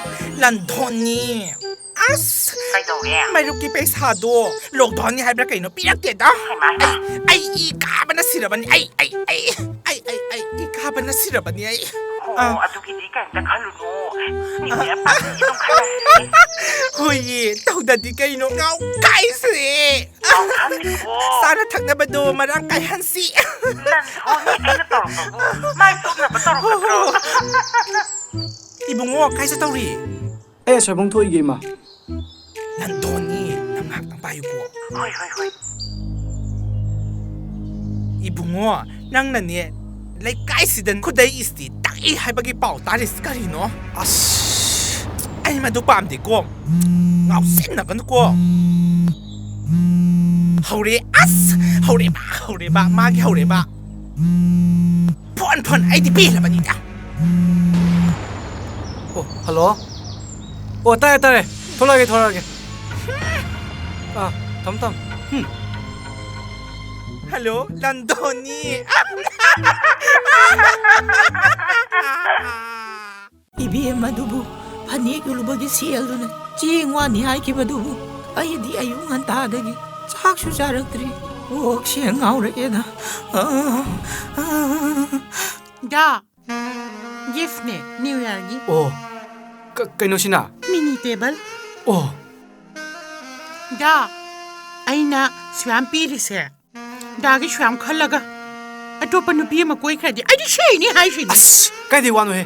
ꯂꯟꯊꯣꯟꯅꯤ꯫ ꯑꯁ, ꯀꯩꯗꯧꯔꯦ? ꯃꯔꯨꯞꯀꯤ ꯄꯩꯁꯥꯗꯣ ꯂꯣꯛꯗꯥꯎꯟꯅꯤ ꯍꯥꯏꯕ꯭ꯔꯥ ꯀꯩꯅꯣ ꯄꯤꯔꯛꯇꯦꯗ꯫ ꯍꯩꯃꯥ, ꯍꯩꯃꯥ꯫ ꯑꯩ, ꯑꯩ ꯏ ꯀꯥꯕꯅ ꯁꯤꯔꯕꯅꯤ꯫ ꯑꯩ, ꯑꯩ, ꯑꯩ, ꯑꯩ, ꯑꯩ, ꯑꯩ ꯏ ꯀꯥꯕꯅ ꯁꯤꯔꯕꯅꯤ ꯑꯩ꯫ ꯑꯣ, ꯑꯥ꯫ ꯑꯗꯨꯒꯤꯗꯤ ꯀꯩꯝꯇ ꯈꯜꯂꯨꯅꯨ꯫ ꯅꯤꯡꯕ ꯌꯥꯝ ꯄꯥꯝꯃꯤ ꯑꯗꯨꯝ ꯈꯜꯂꯁꯤ꯫ ꯍꯣꯏꯌꯦ, ꯇꯧꯗꯗꯤ ꯀꯩꯅꯣ, ꯉꯥꯎ ꯀꯥꯏꯁꯦ꯫ ꯉꯥꯎ ꯈꯜꯂꯤꯕꯣ? ꯆꯥꯅ ꯊꯛꯅꯕꯗꯣ ꯃꯔꯥꯡ ꯀꯥꯏꯍꯟꯁꯤ꯫ ꯅꯪ ꯊꯣꯛꯅꯤ ꯑꯩꯅ ꯇꯧꯔꯛꯄꯕꯨ ꯃꯥꯏ ꯆꯣꯞꯅꯕ ꯇꯧꯔꯛꯀꯗ꯭ꯔꯣ? ꯏꯕꯨꯡꯉꯣ, ꯀꯥꯏ ꯆꯠꯇꯧꯔꯤ? ꯑꯩ ꯑꯁꯣꯏꯕꯝ ꯊꯣꯛꯏꯒꯦ, ꯏꯃꯥ꯫ ꯅꯟꯗꯣꯅꯤ, ꯅꯪ ꯉꯥꯏꯍꯥꯛꯇꯪ ꯄꯥꯏꯌꯨꯀꯣ꯫ ꯍꯣꯏ, ꯍꯣꯏ, ꯍꯣꯏ꯫ ꯏꯕꯨꯡꯉꯣ, ꯅꯪꯅꯅꯦ, ꯂꯩꯀꯥꯏꯁꯤꯗ ꯈꯨꯗꯩ ꯏꯁꯇꯤ ꯇꯛꯏ ꯍꯥꯏꯕꯒꯤ ꯄꯥꯎ ꯇꯥꯔꯤꯁꯤ ꯀꯔꯤꯅꯣ? ꯑꯁ, ꯑꯩ ꯃꯗꯨ ꯄꯥꯝꯗꯦꯀꯣ꯫ ꯉꯥꯎꯁꯤꯟꯅꯒꯅꯨꯀꯣ꯫ ꯍꯧꯔꯦ, ꯑꯁ, ꯍꯧꯔꯦꯕ, ꯍꯧꯔꯦꯕ, ꯃꯥꯒꯤ ꯍꯧꯔꯦꯕ꯫ ꯐꯣꯟ, ꯐꯣꯟ, ꯑꯩꯗꯤ ꯄꯦꯜꯂꯕꯅꯤꯗ꯫ ꯑꯣ, ꯍꯜꯂꯣ꯫ ꯑꯣ, ꯇꯥꯔꯦ, ꯇꯥꯔꯦ꯫ ꯊꯣꯛꯂꯛꯑꯒꯦ, ꯊꯣꯛꯂꯛꯑꯒꯦ꯫ ꯑꯥ, ꯊꯝꯃꯣ, ꯊꯝꯃꯣ꯫ ꯎꯝ꯫ ꯍꯜꯂꯣ, ꯂꯟꯗꯣꯅꯤ꯫ ꯏꯕꯦꯝ ꯑꯗꯨꯕꯨ ꯐꯅꯦꯛ ꯌꯣꯜꯂꯨꯕꯒꯤ ꯁꯦꯜꯗꯨꯅ ꯆꯦꯡ ꯋꯥꯅꯤ ꯍꯥꯏꯈꯤꯕꯗꯨꯕꯨ ꯑꯩꯗꯤ ꯑꯌꯨꯛ ꯉꯟꯇꯥꯗꯒꯤ ꯆꯥꯛꯁꯨ ꯆꯥꯔꯛꯇ꯭ꯔꯤ꯫ ꯀꯣꯛꯁꯦ ꯉꯥꯎꯔꯛꯑꯦꯗ꯫ ꯑꯥ, ꯑꯥ꯫ ꯗꯥ, ꯒꯤꯐꯅꯦ, ꯅ꯭ꯌꯨ ꯌꯔꯒꯤ꯫ ꯑꯣ, ꯀ-, ꯀꯩꯅꯣꯁꯤꯅ? ꯃꯤꯅꯤ ꯇꯦꯕꯜ꯫ ꯑꯣ꯫ ꯗꯥ, ꯑꯩꯅ ꯁꯨꯌꯥꯝ ꯄꯤꯔꯤꯁꯦ, ꯗꯥꯒꯤ ꯁꯨꯌꯥꯝ ꯈꯜꯂꯒ ꯑꯇꯣꯞꯄ ꯅꯨꯄꯤ ꯑꯃ ꯀꯣꯏꯈ꯭ꯔꯗꯤ ꯑꯩꯗꯤ ꯁꯤꯅꯤ ꯍꯥꯏꯁꯤꯅꯤ꯫ ꯑꯁ, ꯀꯥꯏꯗꯩ ꯋꯥꯅꯣꯍꯦ?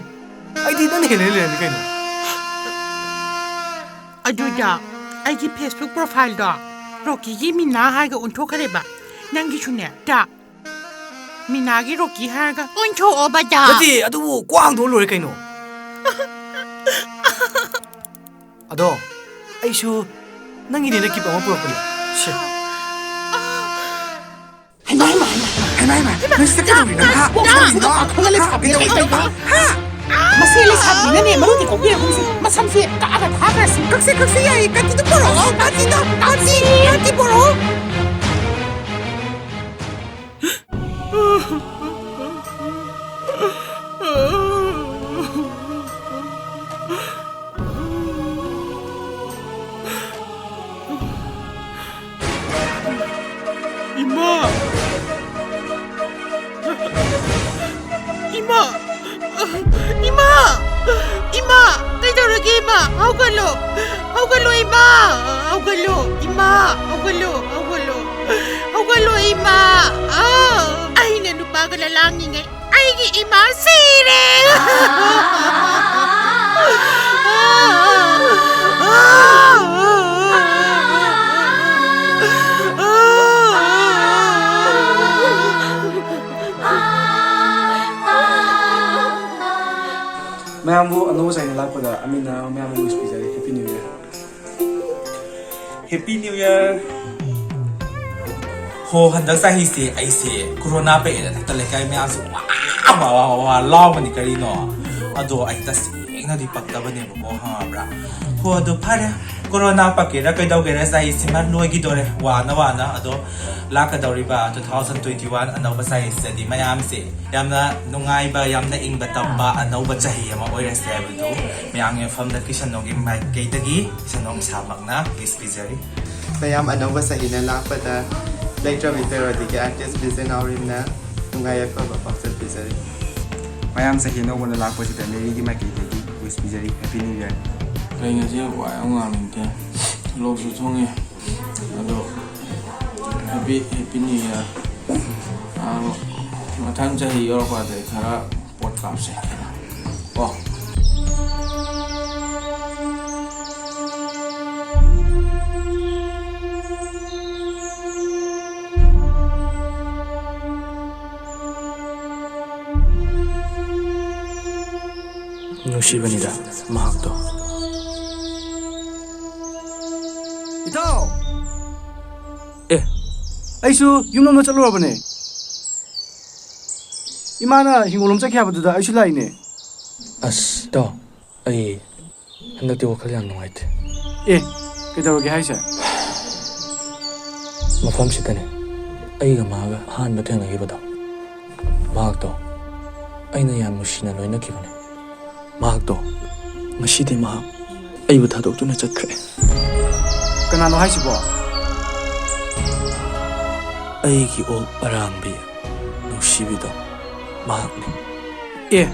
ꯑꯩꯗꯤ ꯅꯪꯅ ꯍꯦꯜꯂꯦ ꯂꯩꯔꯝꯃꯤ ꯀꯩꯅꯣ꯫ ꯑꯗꯨꯗ ꯑꯩꯒꯤ Facebook profileꯗꯣ ꯔꯣꯀꯤꯒꯤ ꯃꯤꯅꯥ ꯍꯥꯏꯔꯒ ꯑꯣꯟꯊꯣꯛꯈ꯭ꯔꯦꯕ꯫ ꯅꯪꯒꯤꯁꯨꯅꯦ, ꯗꯥ, ꯃꯤꯅꯥꯒꯤ ꯔꯣꯀꯤ ꯍꯥꯏꯔꯒ ꯑꯣꯟꯊꯣꯛꯑꯣꯕ, ꯗꯥ꯫ ꯅꯠꯇꯦ, ꯑꯗꯨꯕꯨ ꯀꯣꯛ ꯍꯥꯡꯗꯣꯛꯑ ꯂꯣꯏꯔꯦ ꯀꯩꯅꯣ꯫ ꯑꯗꯣ, ꯑꯩꯁꯨ ꯅꯪꯒꯤꯅꯦꯅ gift ꯑꯃ ꯄꯨꯔꯛꯄꯅꯦ꯫ ꯁꯦ꯫ ꯍꯩꯃꯥ, ꯍꯩꯃꯥ, ꯍꯩꯃꯥ, ꯍꯩꯃꯥ, ꯍꯩꯃꯥ, ꯅꯪ ꯁꯤꯗ ꯀꯩꯗꯧꯔꯤꯅꯣ? ꯍꯥ? ꯀꯔꯤꯅꯣ? ꯄꯥꯈꯪꯒ ꯂꯩꯁꯥꯕꯤꯒ ꯀꯩꯗꯧꯔꯤꯅꯣ? ꯍꯥ? ꯃꯁꯤ ꯂꯩꯁꯥꯕꯤ ꯁꯤꯅꯅꯦ ꯃꯔꯨꯗꯤ ꯀꯣꯛꯄꯤꯔꯒꯨꯝꯁꯤ꯫ ꯃꯁꯝꯁꯦ ꯀꯛꯑꯒ ꯊꯥꯈ꯭ꯔꯁꯤ꯫ ꯀꯛꯁꯦ, ꯀꯛꯁꯦ, ꯌꯥꯏꯌꯦ꯫ ꯀꯥꯇꯤꯗꯣ ꯄꯨꯔꯛꯑꯣ꯫ ꯀꯥꯇꯤꯗꯣ, ꯀꯥꯇꯤ, ꯀꯥꯇꯤ ꯄꯨꯔꯛꯑꯣ꯫ ꯏꯃꯥ! ꯏꯃꯥ! ꯏꯃꯥ! ꯏꯃꯥ! ꯀꯩꯗꯧꯔꯒꯦ, ꯏꯃꯥ? ꯍꯧꯒꯠꯂꯣ! ꯍꯧꯒꯠꯂꯣ, ꯏꯃꯥ! ꯍꯧꯒꯠꯂꯣ! ꯏꯃꯥ! ꯍꯧꯒꯠꯂꯣ! ꯍꯧꯒꯠꯂꯣ! ꯍꯧꯒꯠꯂꯣ, ꯏꯃꯥ! ꯑꯥ! ꯑꯩꯅ ꯅꯨꯄꯥꯒ ꯂꯂꯥꯡꯉꯤꯉꯩ ꯑꯩꯒꯤ ꯏꯃꯥ ꯁꯤꯔꯦ! ꯃꯌꯥꯝꯕꯨ ꯑꯅꯧꯕ ꯆꯍꯤ ꯂꯥꯛꯄꯗ ꯑꯃꯤꯅ ꯃꯌꯥꯝꯕꯨ wish ꯄꯤꯖꯔꯤ꯫ Happy New Year! Happy New Year! ꯍꯣ, ꯍꯟꯗꯛ ꯆꯍꯤꯁꯦ ꯑꯩꯁꯦ ꯀꯣꯔꯣꯅꯥ ꯄꯛꯑꯦꯅ ꯍꯦꯛꯇ ꯂꯩꯀꯥꯏ ꯃꯌꯥꯝꯁꯦ ꯋꯥ, ꯋꯥ, ꯋꯥ, ꯋꯥ ꯂꯥꯎꯕꯅꯤ ꯀꯔꯤꯅꯣ꯫ ꯑꯗꯣ ꯑꯩ ꯇꯁꯦꯡꯅꯗꯤ ꯄꯛꯇꯕꯅꯦꯕꯀꯣ, ꯈꯪꯉꯕ꯭ꯔꯥ? ꯍꯣ, ꯑꯗꯨ ꯐꯔꯦ꯫ ꯀꯣꯔꯣꯅꯥ ꯄꯛꯀꯦꯔꯥ ꯀꯩꯗꯧꯒꯦꯔꯥ ꯆꯍꯤꯁꯤꯃ ꯂꯣꯏꯈꯤꯗꯣꯔꯦ꯫ ꯋꯥꯅ ꯋꯥꯅ꯫ ꯑꯗꯣ ꯂꯥꯛꯀꯗꯧꯔꯤꯕ two thousand twenty-one ꯑꯅꯧꯕ ꯆꯍꯤꯁꯤꯗꯗꯤ ꯃꯌꯥꯝꯁꯦ ꯌꯥꯝꯅ ꯅꯨꯡꯉꯥꯏꯕ, ꯌꯥꯝꯅ ꯏꯪꯕ ꯇꯞꯄ ꯑꯅꯧꯕ ꯆꯍꯤ ꯑꯃ ꯑꯣꯏꯔꯁꯦ ꯍꯥꯏꯕꯗꯨ ꯃꯌꯥꯝꯒꯤ ꯃꯐꯝꯗ ꯀꯤꯁꯟꯅꯣꯡꯒꯤ ꯃꯥꯏꯀꯩꯗꯒꯤ ꯀꯤꯁꯟꯅꯣꯡ ꯏꯁꯥꯃꯛꯅ wish ꯄꯤꯖꯔꯤ꯫ ꯃꯌꯥꯝ ꯑꯅꯧꯕ ꯆꯍꯤꯅ ꯂꯥꯛꯄꯗ ꯂꯩꯇ꯭ꯔꯕꯤ ꯄꯦꯔꯣꯗꯤꯒꯤ artist ꯕꯤꯖꯦ ꯅꯥꯎꯔꯦꯝꯅ ꯅꯨꯡꯉꯥꯏ ꯌꯥꯏꯐꯕ ꯄꯥꯎꯖꯦꯜ ꯄꯤꯖꯔꯤ꯫ ꯃꯌꯥꯝ ꯆꯍꯤ ꯑꯅꯧꯕꯅ ꯂꯥꯛꯄꯁꯤꯗ ꯃꯦꯔꯤꯒꯤ ꯃꯥꯏꯀꯩꯗꯒꯤ wish ꯄꯤꯖꯔꯤ꯫ Happy New Year! ꯑꯩ ꯉꯁꯤ ꯋꯥ ꯌꯥꯝ ꯉꯥꯡꯅꯤꯡꯗꯦ꯫ ꯂꯣꯛꯁꯨ ꯊꯨꯡꯉꯤ꯫ ꯑꯗꯣ happy, happy new year꯫ ꯑꯥ, ꯃꯊꯪ ꯆꯍꯤ ꯌꯧꯔꯛꯄꯗ ꯑꯩ ꯈꯔ ꯄꯣꯠ ꯀꯥꯞꯁꯦ꯫ ꯀꯣ꯫ ꯅꯨꯡꯁꯤꯕꯅꯤꯗ ꯃꯍꯥꯛꯇꯣ꯫ ꯏꯇꯥꯎ! ꯑꯦ꯫ ꯑꯩꯁꯨ ꯌꯨꯝꯂꯣꯝꯗ ꯆꯠꯂꯨꯔꯕꯅꯦ꯫ ꯏꯃꯥꯅ ꯍꯤꯡꯒꯣꯜꯂꯣꯝ ꯆꯠꯈꯤ ꯍꯥꯏꯕꯗꯨꯗ ꯑꯩꯁꯨ ꯂꯥꯛꯏꯅꯦ꯫ ꯑꯁ, ꯏꯇꯥꯎ, ꯑꯩ ꯍꯟꯗꯛꯇꯤ ꯋꯥꯈꯜ ꯌꯥꯝ ꯅꯨꯡꯉꯥꯏꯇꯦ꯫ ꯑꯦ, ꯀꯩꯗꯧꯔꯒꯦ ꯍꯥꯏꯁꯦ? ꯃꯐꯝꯁꯤꯗꯅꯦ ꯑꯩꯒ ꯃꯥꯒ ꯑꯍꯥꯟꯕ ꯊꯦꯡꯅꯈꯤꯕꯗꯣ, ꯃꯍꯥꯛꯇꯣ ꯑꯩꯅ ꯌꯥꯝ ꯅꯨꯡꯁꯤꯅ ꯂꯣꯏꯅꯈꯤꯕꯅꯦ꯫ ꯃꯍꯥꯛꯇꯣ ꯉꯁꯤꯗꯤ ꯃꯍꯥꯛ ꯑꯩꯕꯨ ꯊꯥꯗꯣꯛꯇꯨꯅ ꯆꯠꯈ꯭ꯔꯦ꯫ ꯀꯅꯥꯅꯣ ꯍꯥꯏꯁꯤꯕꯣ? ꯑꯩꯒꯤ ꯑꯣꯛ ꯑꯔꯥꯡꯕꯤ ꯅꯨꯡꯁꯤꯕꯤꯗꯣ ꯃꯍꯥꯛꯅꯤ꯫ ꯑꯦ,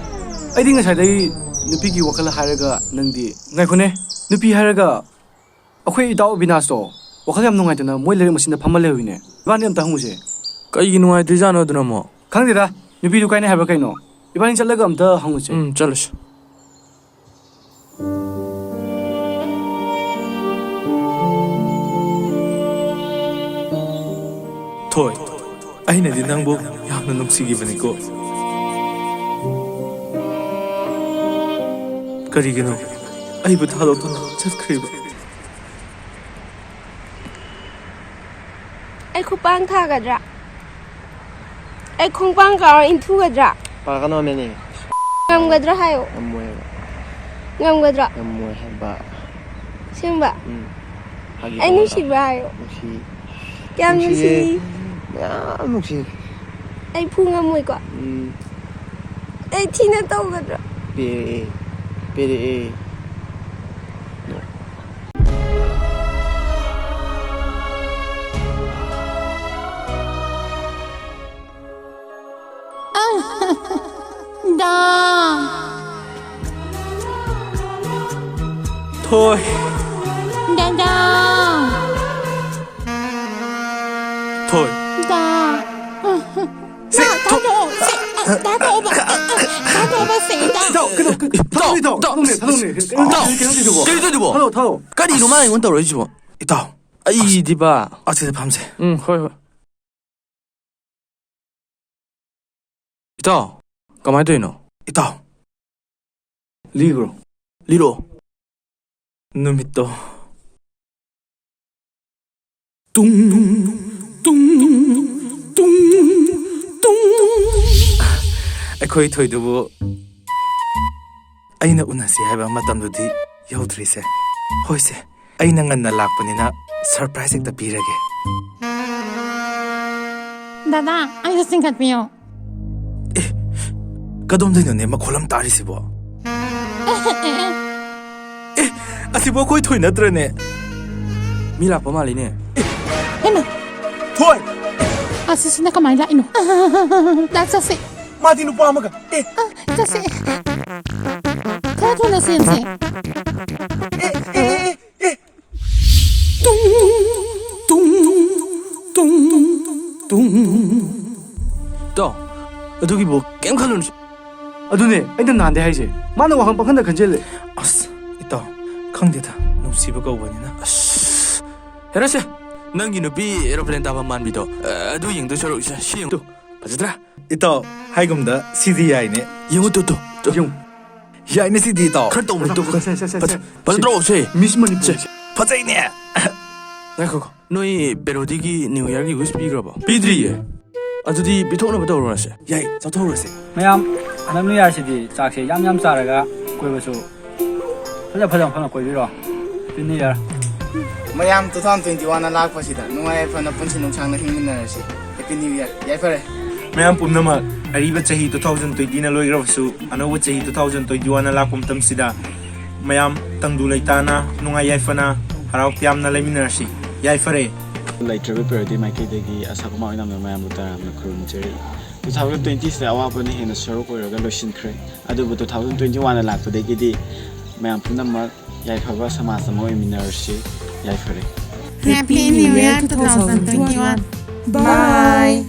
ꯑꯩꯗꯤ ꯉꯁꯥꯏꯗꯒꯤ ꯅꯨꯄꯤꯒꯤ ꯋꯥꯈꯜ ꯍꯥꯏꯔꯒ ꯅꯪꯗꯤ, ꯉꯥꯏꯈꯣꯅꯦ, ꯅꯨꯄꯤ ꯍꯥꯏꯔꯒ ꯑꯩꯈꯣꯏ ꯏꯇꯥꯎ ꯑꯕꯤꯅꯥꯁꯇꯣ ꯋꯥꯈꯜ ꯌꯥꯝ ꯅꯨꯡꯉꯥꯏꯇꯅ ꯃꯣꯏ ꯂꯩꯔꯛ ꯃꯆꯤꯟꯗ ꯐꯝꯃ ꯂꯩꯍꯧꯋꯤꯅꯦ꯫ ꯏꯕꯥꯅꯤ ꯑꯝꯇ ꯍꯪꯉꯨꯁꯦ꯫ ꯀꯩꯒꯤ ꯅꯨꯡꯉꯥꯏꯇ꯭ꯔꯤꯖꯥꯠꯅꯣ ꯑꯗꯨꯅ ꯑꯃꯨꯛ? ꯈꯪꯗꯦꯗ, ꯅꯨꯄꯤꯗꯨ ꯀꯥꯏꯅ ꯍꯥꯏꯕ꯭ꯔꯥ ꯀꯩꯅꯣ? ꯏꯕꯥꯅꯤ ꯆꯠꯂꯒ ꯑꯝꯇ ꯍꯪꯉꯨꯁꯦ꯫ ꯎꯝ, ꯆꯠꯂꯨꯁꯤ꯫ ꯊꯣꯏ, ꯑꯩꯅꯗꯤ ꯅꯪꯕꯨ ꯌꯥꯝꯅ ꯅꯨꯡꯁꯤꯈꯤꯕꯅꯤꯀꯣ꯫ ꯀꯔꯤꯒꯤꯅꯣ ꯑꯩꯕꯨ ꯊꯥꯗꯣꯛꯇꯨꯅ ꯆꯠꯈ꯭ꯔꯤꯕ? ꯑꯩ ꯈꯨꯄꯥꯡ ꯊꯥꯒꯗ꯭ꯔꯥ? ꯑꯩ ꯈꯣꯡꯄꯥꯡ ꯀꯥꯎꯔ ꯏꯟꯊꯨꯒꯗ꯭ꯔꯥ? ꯄꯥꯔꯛꯀꯅꯣ ꯃꯦꯅꯦ꯫ ꯉꯝꯒꯗ꯭ꯔꯥ ꯍꯥꯏꯌꯣ꯫ ꯉꯝꯃꯣꯏ ꯍꯥꯏꯕ꯫ ꯉꯝꯒꯗ꯭ꯔꯥ? ꯉꯝꯃꯣꯏ ꯍꯥꯏꯕ꯫ ꯑꯁꯦꯡꯕ? ꯎꯝ꯫ ꯐꯥꯒꯤ ꯑꯩ ꯇꯧꯕꯅꯤꯗ꯫ ꯅꯨꯡꯁꯤꯕ꯭ꯔꯥ ꯍꯥꯏꯌꯣ꯫ ꯅꯨꯡꯁꯤ꯫ ꯀꯌꯥꯝ ꯅꯨꯡꯁꯤꯌꯦ꯫ ꯅꯨꯡꯁꯤ? ꯃꯌꯥꯝ ꯅꯨꯡꯁꯤ꯫ ꯑꯩ ꯐꯨ ꯉꯝꯃꯣꯏꯀꯣ? ꯎꯝ꯫ ꯑꯩ ꯊꯤꯅ ꯇꯧꯒꯗ꯭ꯔꯥ? ꯄꯦꯔꯛꯑꯦ꯫ ꯄꯦꯔꯛꯑꯦ꯫ ꯗꯥ꯫ ꯊꯣꯏ꯫ ꯗꯥꯗꯥ꯫ ꯊꯣꯏ꯫ ꯗꯥ꯫ ꯁꯤ, ꯅꯥ, ꯊꯣ-, ꯊꯥꯗꯣꯛꯑꯣ꯫ ꯁꯤ, ꯊꯥꯗꯣꯛꯑꯣꯕ꯫ ꯊꯥꯗꯣꯛꯑꯣꯕ, ꯁꯤ, ꯗꯥ꯫ ꯏꯇꯥꯎ, ꯀꯩꯅꯣ, ꯀꯩꯅꯣ, ꯏꯇꯥꯎ, ꯊꯥꯗꯣꯛꯑꯣ, ꯏꯇꯥꯎ, ꯏꯇꯥꯎ, ꯊꯥꯗꯣꯛꯑꯣ, ꯊꯥꯗꯣꯛꯑꯣ꯫ ꯏꯇꯥꯎ, ꯀꯩꯅꯣ ꯇꯧꯗꯣꯏꯗꯨꯕꯣ? ꯀꯩꯅꯣ ꯇꯧꯗꯣꯏꯗꯨꯕꯣ? ꯊꯥꯗꯣꯛꯑꯣ, ꯊꯥꯗꯣꯛꯑꯣ꯫ ꯀꯔꯤꯅꯣ ꯃꯥꯅ ꯑꯩꯉꯣꯟꯗ ꯇꯧꯔꯛꯏꯁꯤꯕꯣ? ꯏꯇꯥꯎ꯫ ꯑꯩꯗꯤꯕ꯫ ꯑꯁꯤꯗ ꯐꯝꯁꯦ꯫ ꯎꯝ, ꯍꯣꯏ, ꯍꯣꯏ꯫ ꯏꯇꯥꯎ, ꯀꯃꯥꯏ ꯇꯧꯔꯤꯅꯣ? ꯏꯇꯥꯎ꯫ ꯂꯤꯈ꯭ꯔꯣ꯫ ꯂꯤꯔꯛꯑꯣ꯫ ꯅꯨꯃꯤꯠꯇꯣ꯫ ꯇꯨꯡ, ꯇꯨꯡ, ꯇꯨꯡ, ꯇꯨꯡ꯫ ꯑꯩꯈꯣꯏ ꯊꯣꯏꯗꯨꯕꯨ ꯑꯩꯅ ꯎꯅꯁꯤ ꯍꯥꯏꯕ ꯃꯇꯝꯗꯨꯗꯤ ꯌꯧꯗ꯭ꯔꯤꯁꯦ꯫ ꯍꯣꯏꯁꯦ, ꯑꯩꯅ ꯉꯟꯅ ꯂꯥꯛꯄꯅꯤꯅ ꯁꯔꯄ꯭ꯔꯥꯏꯖ ꯍꯦꯛꯇ ꯄꯤꯔꯒꯦ꯫ ꯗꯥꯗꯥ, ꯑꯩꯁꯨ ꯆꯤꯡꯈꯠꯄꯤꯌꯣ꯫ ꯑꯦ, ꯀꯗꯣꯝꯗꯩꯅꯣꯅꯦ ꯃꯈꯣꯜ ꯑꯃ ꯇꯥꯔꯤꯁꯤꯕꯣ? ꯑꯦ, ꯑꯁꯤꯕꯨ ꯑꯩꯈꯣꯏ ꯊꯣꯏ ꯅꯠꯇ꯭ꯔꯅꯦ? ꯃꯤ ꯂꯥꯛꯄ ꯃꯥꯜꯂꯤꯅꯦ꯫ ꯍꯩꯃꯥ! ꯊꯣꯏ! ꯑꯁꯤꯁꯤꯅ ꯀꯃꯥꯏꯅ ꯂꯥꯛꯏꯅꯣ? ꯗꯥ, ꯆꯠꯁꯦ꯫ ꯃꯥꯗꯤ ꯅꯨꯄꯥ ꯑꯃꯒ꯫ ꯑꯦ! ꯑ, ꯆꯠꯁꯦ꯫ ꯈꯔ ꯊꯨꯅ ꯆꯦꯟꯁꯦ꯫ ꯑꯦ, ꯑꯦ, ꯑꯦ, ꯑꯦ, ꯑꯦ! ꯇꯨꯡ, ꯇꯨꯡ, ꯇꯨꯡ, ꯇꯨꯡ꯫ ꯏꯇꯥꯎ, ꯑꯗꯨꯒꯤꯕꯨ ꯀꯩꯝ ꯈꯜꯂꯨꯅꯨ꯫ ꯑꯗꯨꯅꯦ ꯑꯩꯅ ꯅꯍꯥꯟꯗꯩ ꯍꯥꯏꯁꯦ, ꯃꯥꯅ ꯋꯥꯈꯜ ꯄꯪꯈꯟꯗ ꯈꯟꯖꯤꯜꯂꯦ꯫ ꯑꯁ, ꯏꯇꯥꯎ, ꯈꯪꯗꯦꯗ, ꯅꯨꯡꯁꯤꯕ ꯀꯧꯕꯅꯤꯅ꯫ ꯑꯁ, ꯍꯦꯔꯥꯁꯦ, ꯅꯪꯒꯤ ꯅꯨꯄꯤ ꯑꯦꯔꯣꯄ꯭ꯂꯦꯟ ꯇꯥꯕ ꯃꯥꯟꯕꯤꯗꯣ, ꯑ, ꯑꯗꯨ ꯌꯦꯡꯗꯣꯏ ꯁꯔꯨꯛ ꯁꯦ, ꯁꯤ ꯌꯦꯡꯉꯨ꯫ ꯐꯖꯗ꯭ꯔꯥ? ꯏꯇꯥꯎ, ꯍꯥꯏꯒꯨꯝꯗ ꯁꯤꯗꯤ ꯌꯥꯏꯅꯦ꯫ ꯌꯦꯡꯉꯨ ꯇꯨ, ꯇꯨ, ꯇꯨ꯫ ꯌꯦꯡꯉꯨ꯫ ꯌꯥꯏꯅꯦ ꯁꯤꯗꯤ, ꯏꯇꯥꯎ꯫ ꯈꯔ ꯇꯧꯕꯅꯤ, ꯇꯨ, ꯈꯔ꯫ ꯁꯦ, ꯁꯦ, ꯁꯦ, ꯁꯦ, ꯁꯦ꯫ ꯐꯖꯗ꯭ꯔꯣ, ꯁꯦ? ꯃꯤꯁ ꯃꯅꯤꯄꯨꯔ꯫ ꯁꯦ, ꯐꯖꯩꯅꯦ꯫ ꯉꯥꯏꯈꯣꯀꯣ, ꯅꯣꯏ ꯄꯦꯔꯣꯗꯤꯒꯤ ꯅ꯭ꯌꯨ ꯏꯌꯔꯒꯤ ꯋꯤꯁ ꯄꯤꯈ꯭ꯔꯕꯣ? ꯄꯤꯗ꯭ꯔꯤꯌꯦ꯫ ꯑꯗꯨꯗꯤ ꯄꯤꯊꯣꯛꯅꯕ ꯇꯧꯔꯨꯔꯁꯦ꯫ ꯌꯥꯏ, ꯆꯠꯊꯣꯛꯎꯔꯁꯦ꯫ ꯃꯌꯥꯝ, ꯍꯟꯗꯛ ꯅ꯭ꯌꯨ ꯏꯌꯔꯁꯤꯗꯤ ꯆꯥꯛꯁꯦ ꯌꯥꯝ ꯌꯥꯝ ꯆꯥꯔꯒ ꯀꯣꯏꯕꯁꯨ ꯐꯖ ꯐꯖꯕ ꯃꯐꯝꯗ ꯀꯣꯏꯕꯤꯔꯣ꯫ Happy new year. ꯃꯌꯥꯝ, two thousand twenty-one ꯂꯥꯛꯄꯁꯤꯗ ꯅꯨꯡꯉꯥꯏ ꯌꯥꯏꯐꯅ ꯄꯨꯟꯁꯤ ꯅꯨꯡꯁꯥꯡꯅ ꯍꯤꯡꯃꯤꯟꯅꯔꯁꯤ꯫ Happy new year. ꯌꯥꯏꯐꯔꯦ꯫ ꯃꯌꯥꯝ ꯄꯨꯝꯅꯃꯛ, ꯑꯔꯤꯕ ꯆꯍꯤ two thousand twenty ꯂꯣꯏꯈ꯭ꯔꯕꯁꯨ, ꯑꯅꯧꯕ ꯆꯍꯤ two thousand twenty-one ꯂꯥꯛꯄ ꯃꯇꯝꯁꯤꯗ ꯃꯌꯥꯝ ꯇꯪꯗꯨ ꯂꯩꯇꯥꯅ, ꯅꯨꯡꯉꯥꯏ ꯌꯥꯏꯐꯅ, ꯍꯔꯥꯎ ꯇꯌꯥꯝꯅ ꯂꯩꯃꯤꯟꯅꯔꯁꯤ꯫ ꯌꯥꯏꯐꯔꯦ꯫ ꯂꯩꯇ꯭ꯔꯕ ꯄꯦꯔꯣꯗꯤ ꯃꯥꯏꯀꯩꯗꯒꯤ ꯑꯁꯥ ꯀꯨꯃꯥꯔ ꯑꯣꯏꯅ ꯃꯌꯥꯝꯕꯨ ꯇꯔꯥꯝꯅ ꯈꯨꯔꯨꯝꯖꯔꯤ꯫ Two thousand twenty ꯁꯤꯗ ꯑꯋꯥꯕꯅ ꯍꯦꯟꯅ ꯁꯔꯨꯛ ꯑꯣꯏꯔꯒ ꯂꯣꯏꯁꯤꯟꯈ꯭ꯔꯦ, ꯑꯗꯨꯕꯨ two thousand twenty-one ꯂꯥꯛꯄꯗꯒꯤꯗꯤ ꯃꯌꯥꯝ ꯄꯨꯝꯅꯃꯛ ꯌꯥꯏꯐꯕ ꯁꯃꯥꯖ ꯑꯃ ꯑꯣꯏꯃꯤꯟꯅꯔꯁꯤ꯫ ꯌꯥꯏꯐꯔꯦ꯫ Happy New Year two thousand twenty-one. Bye.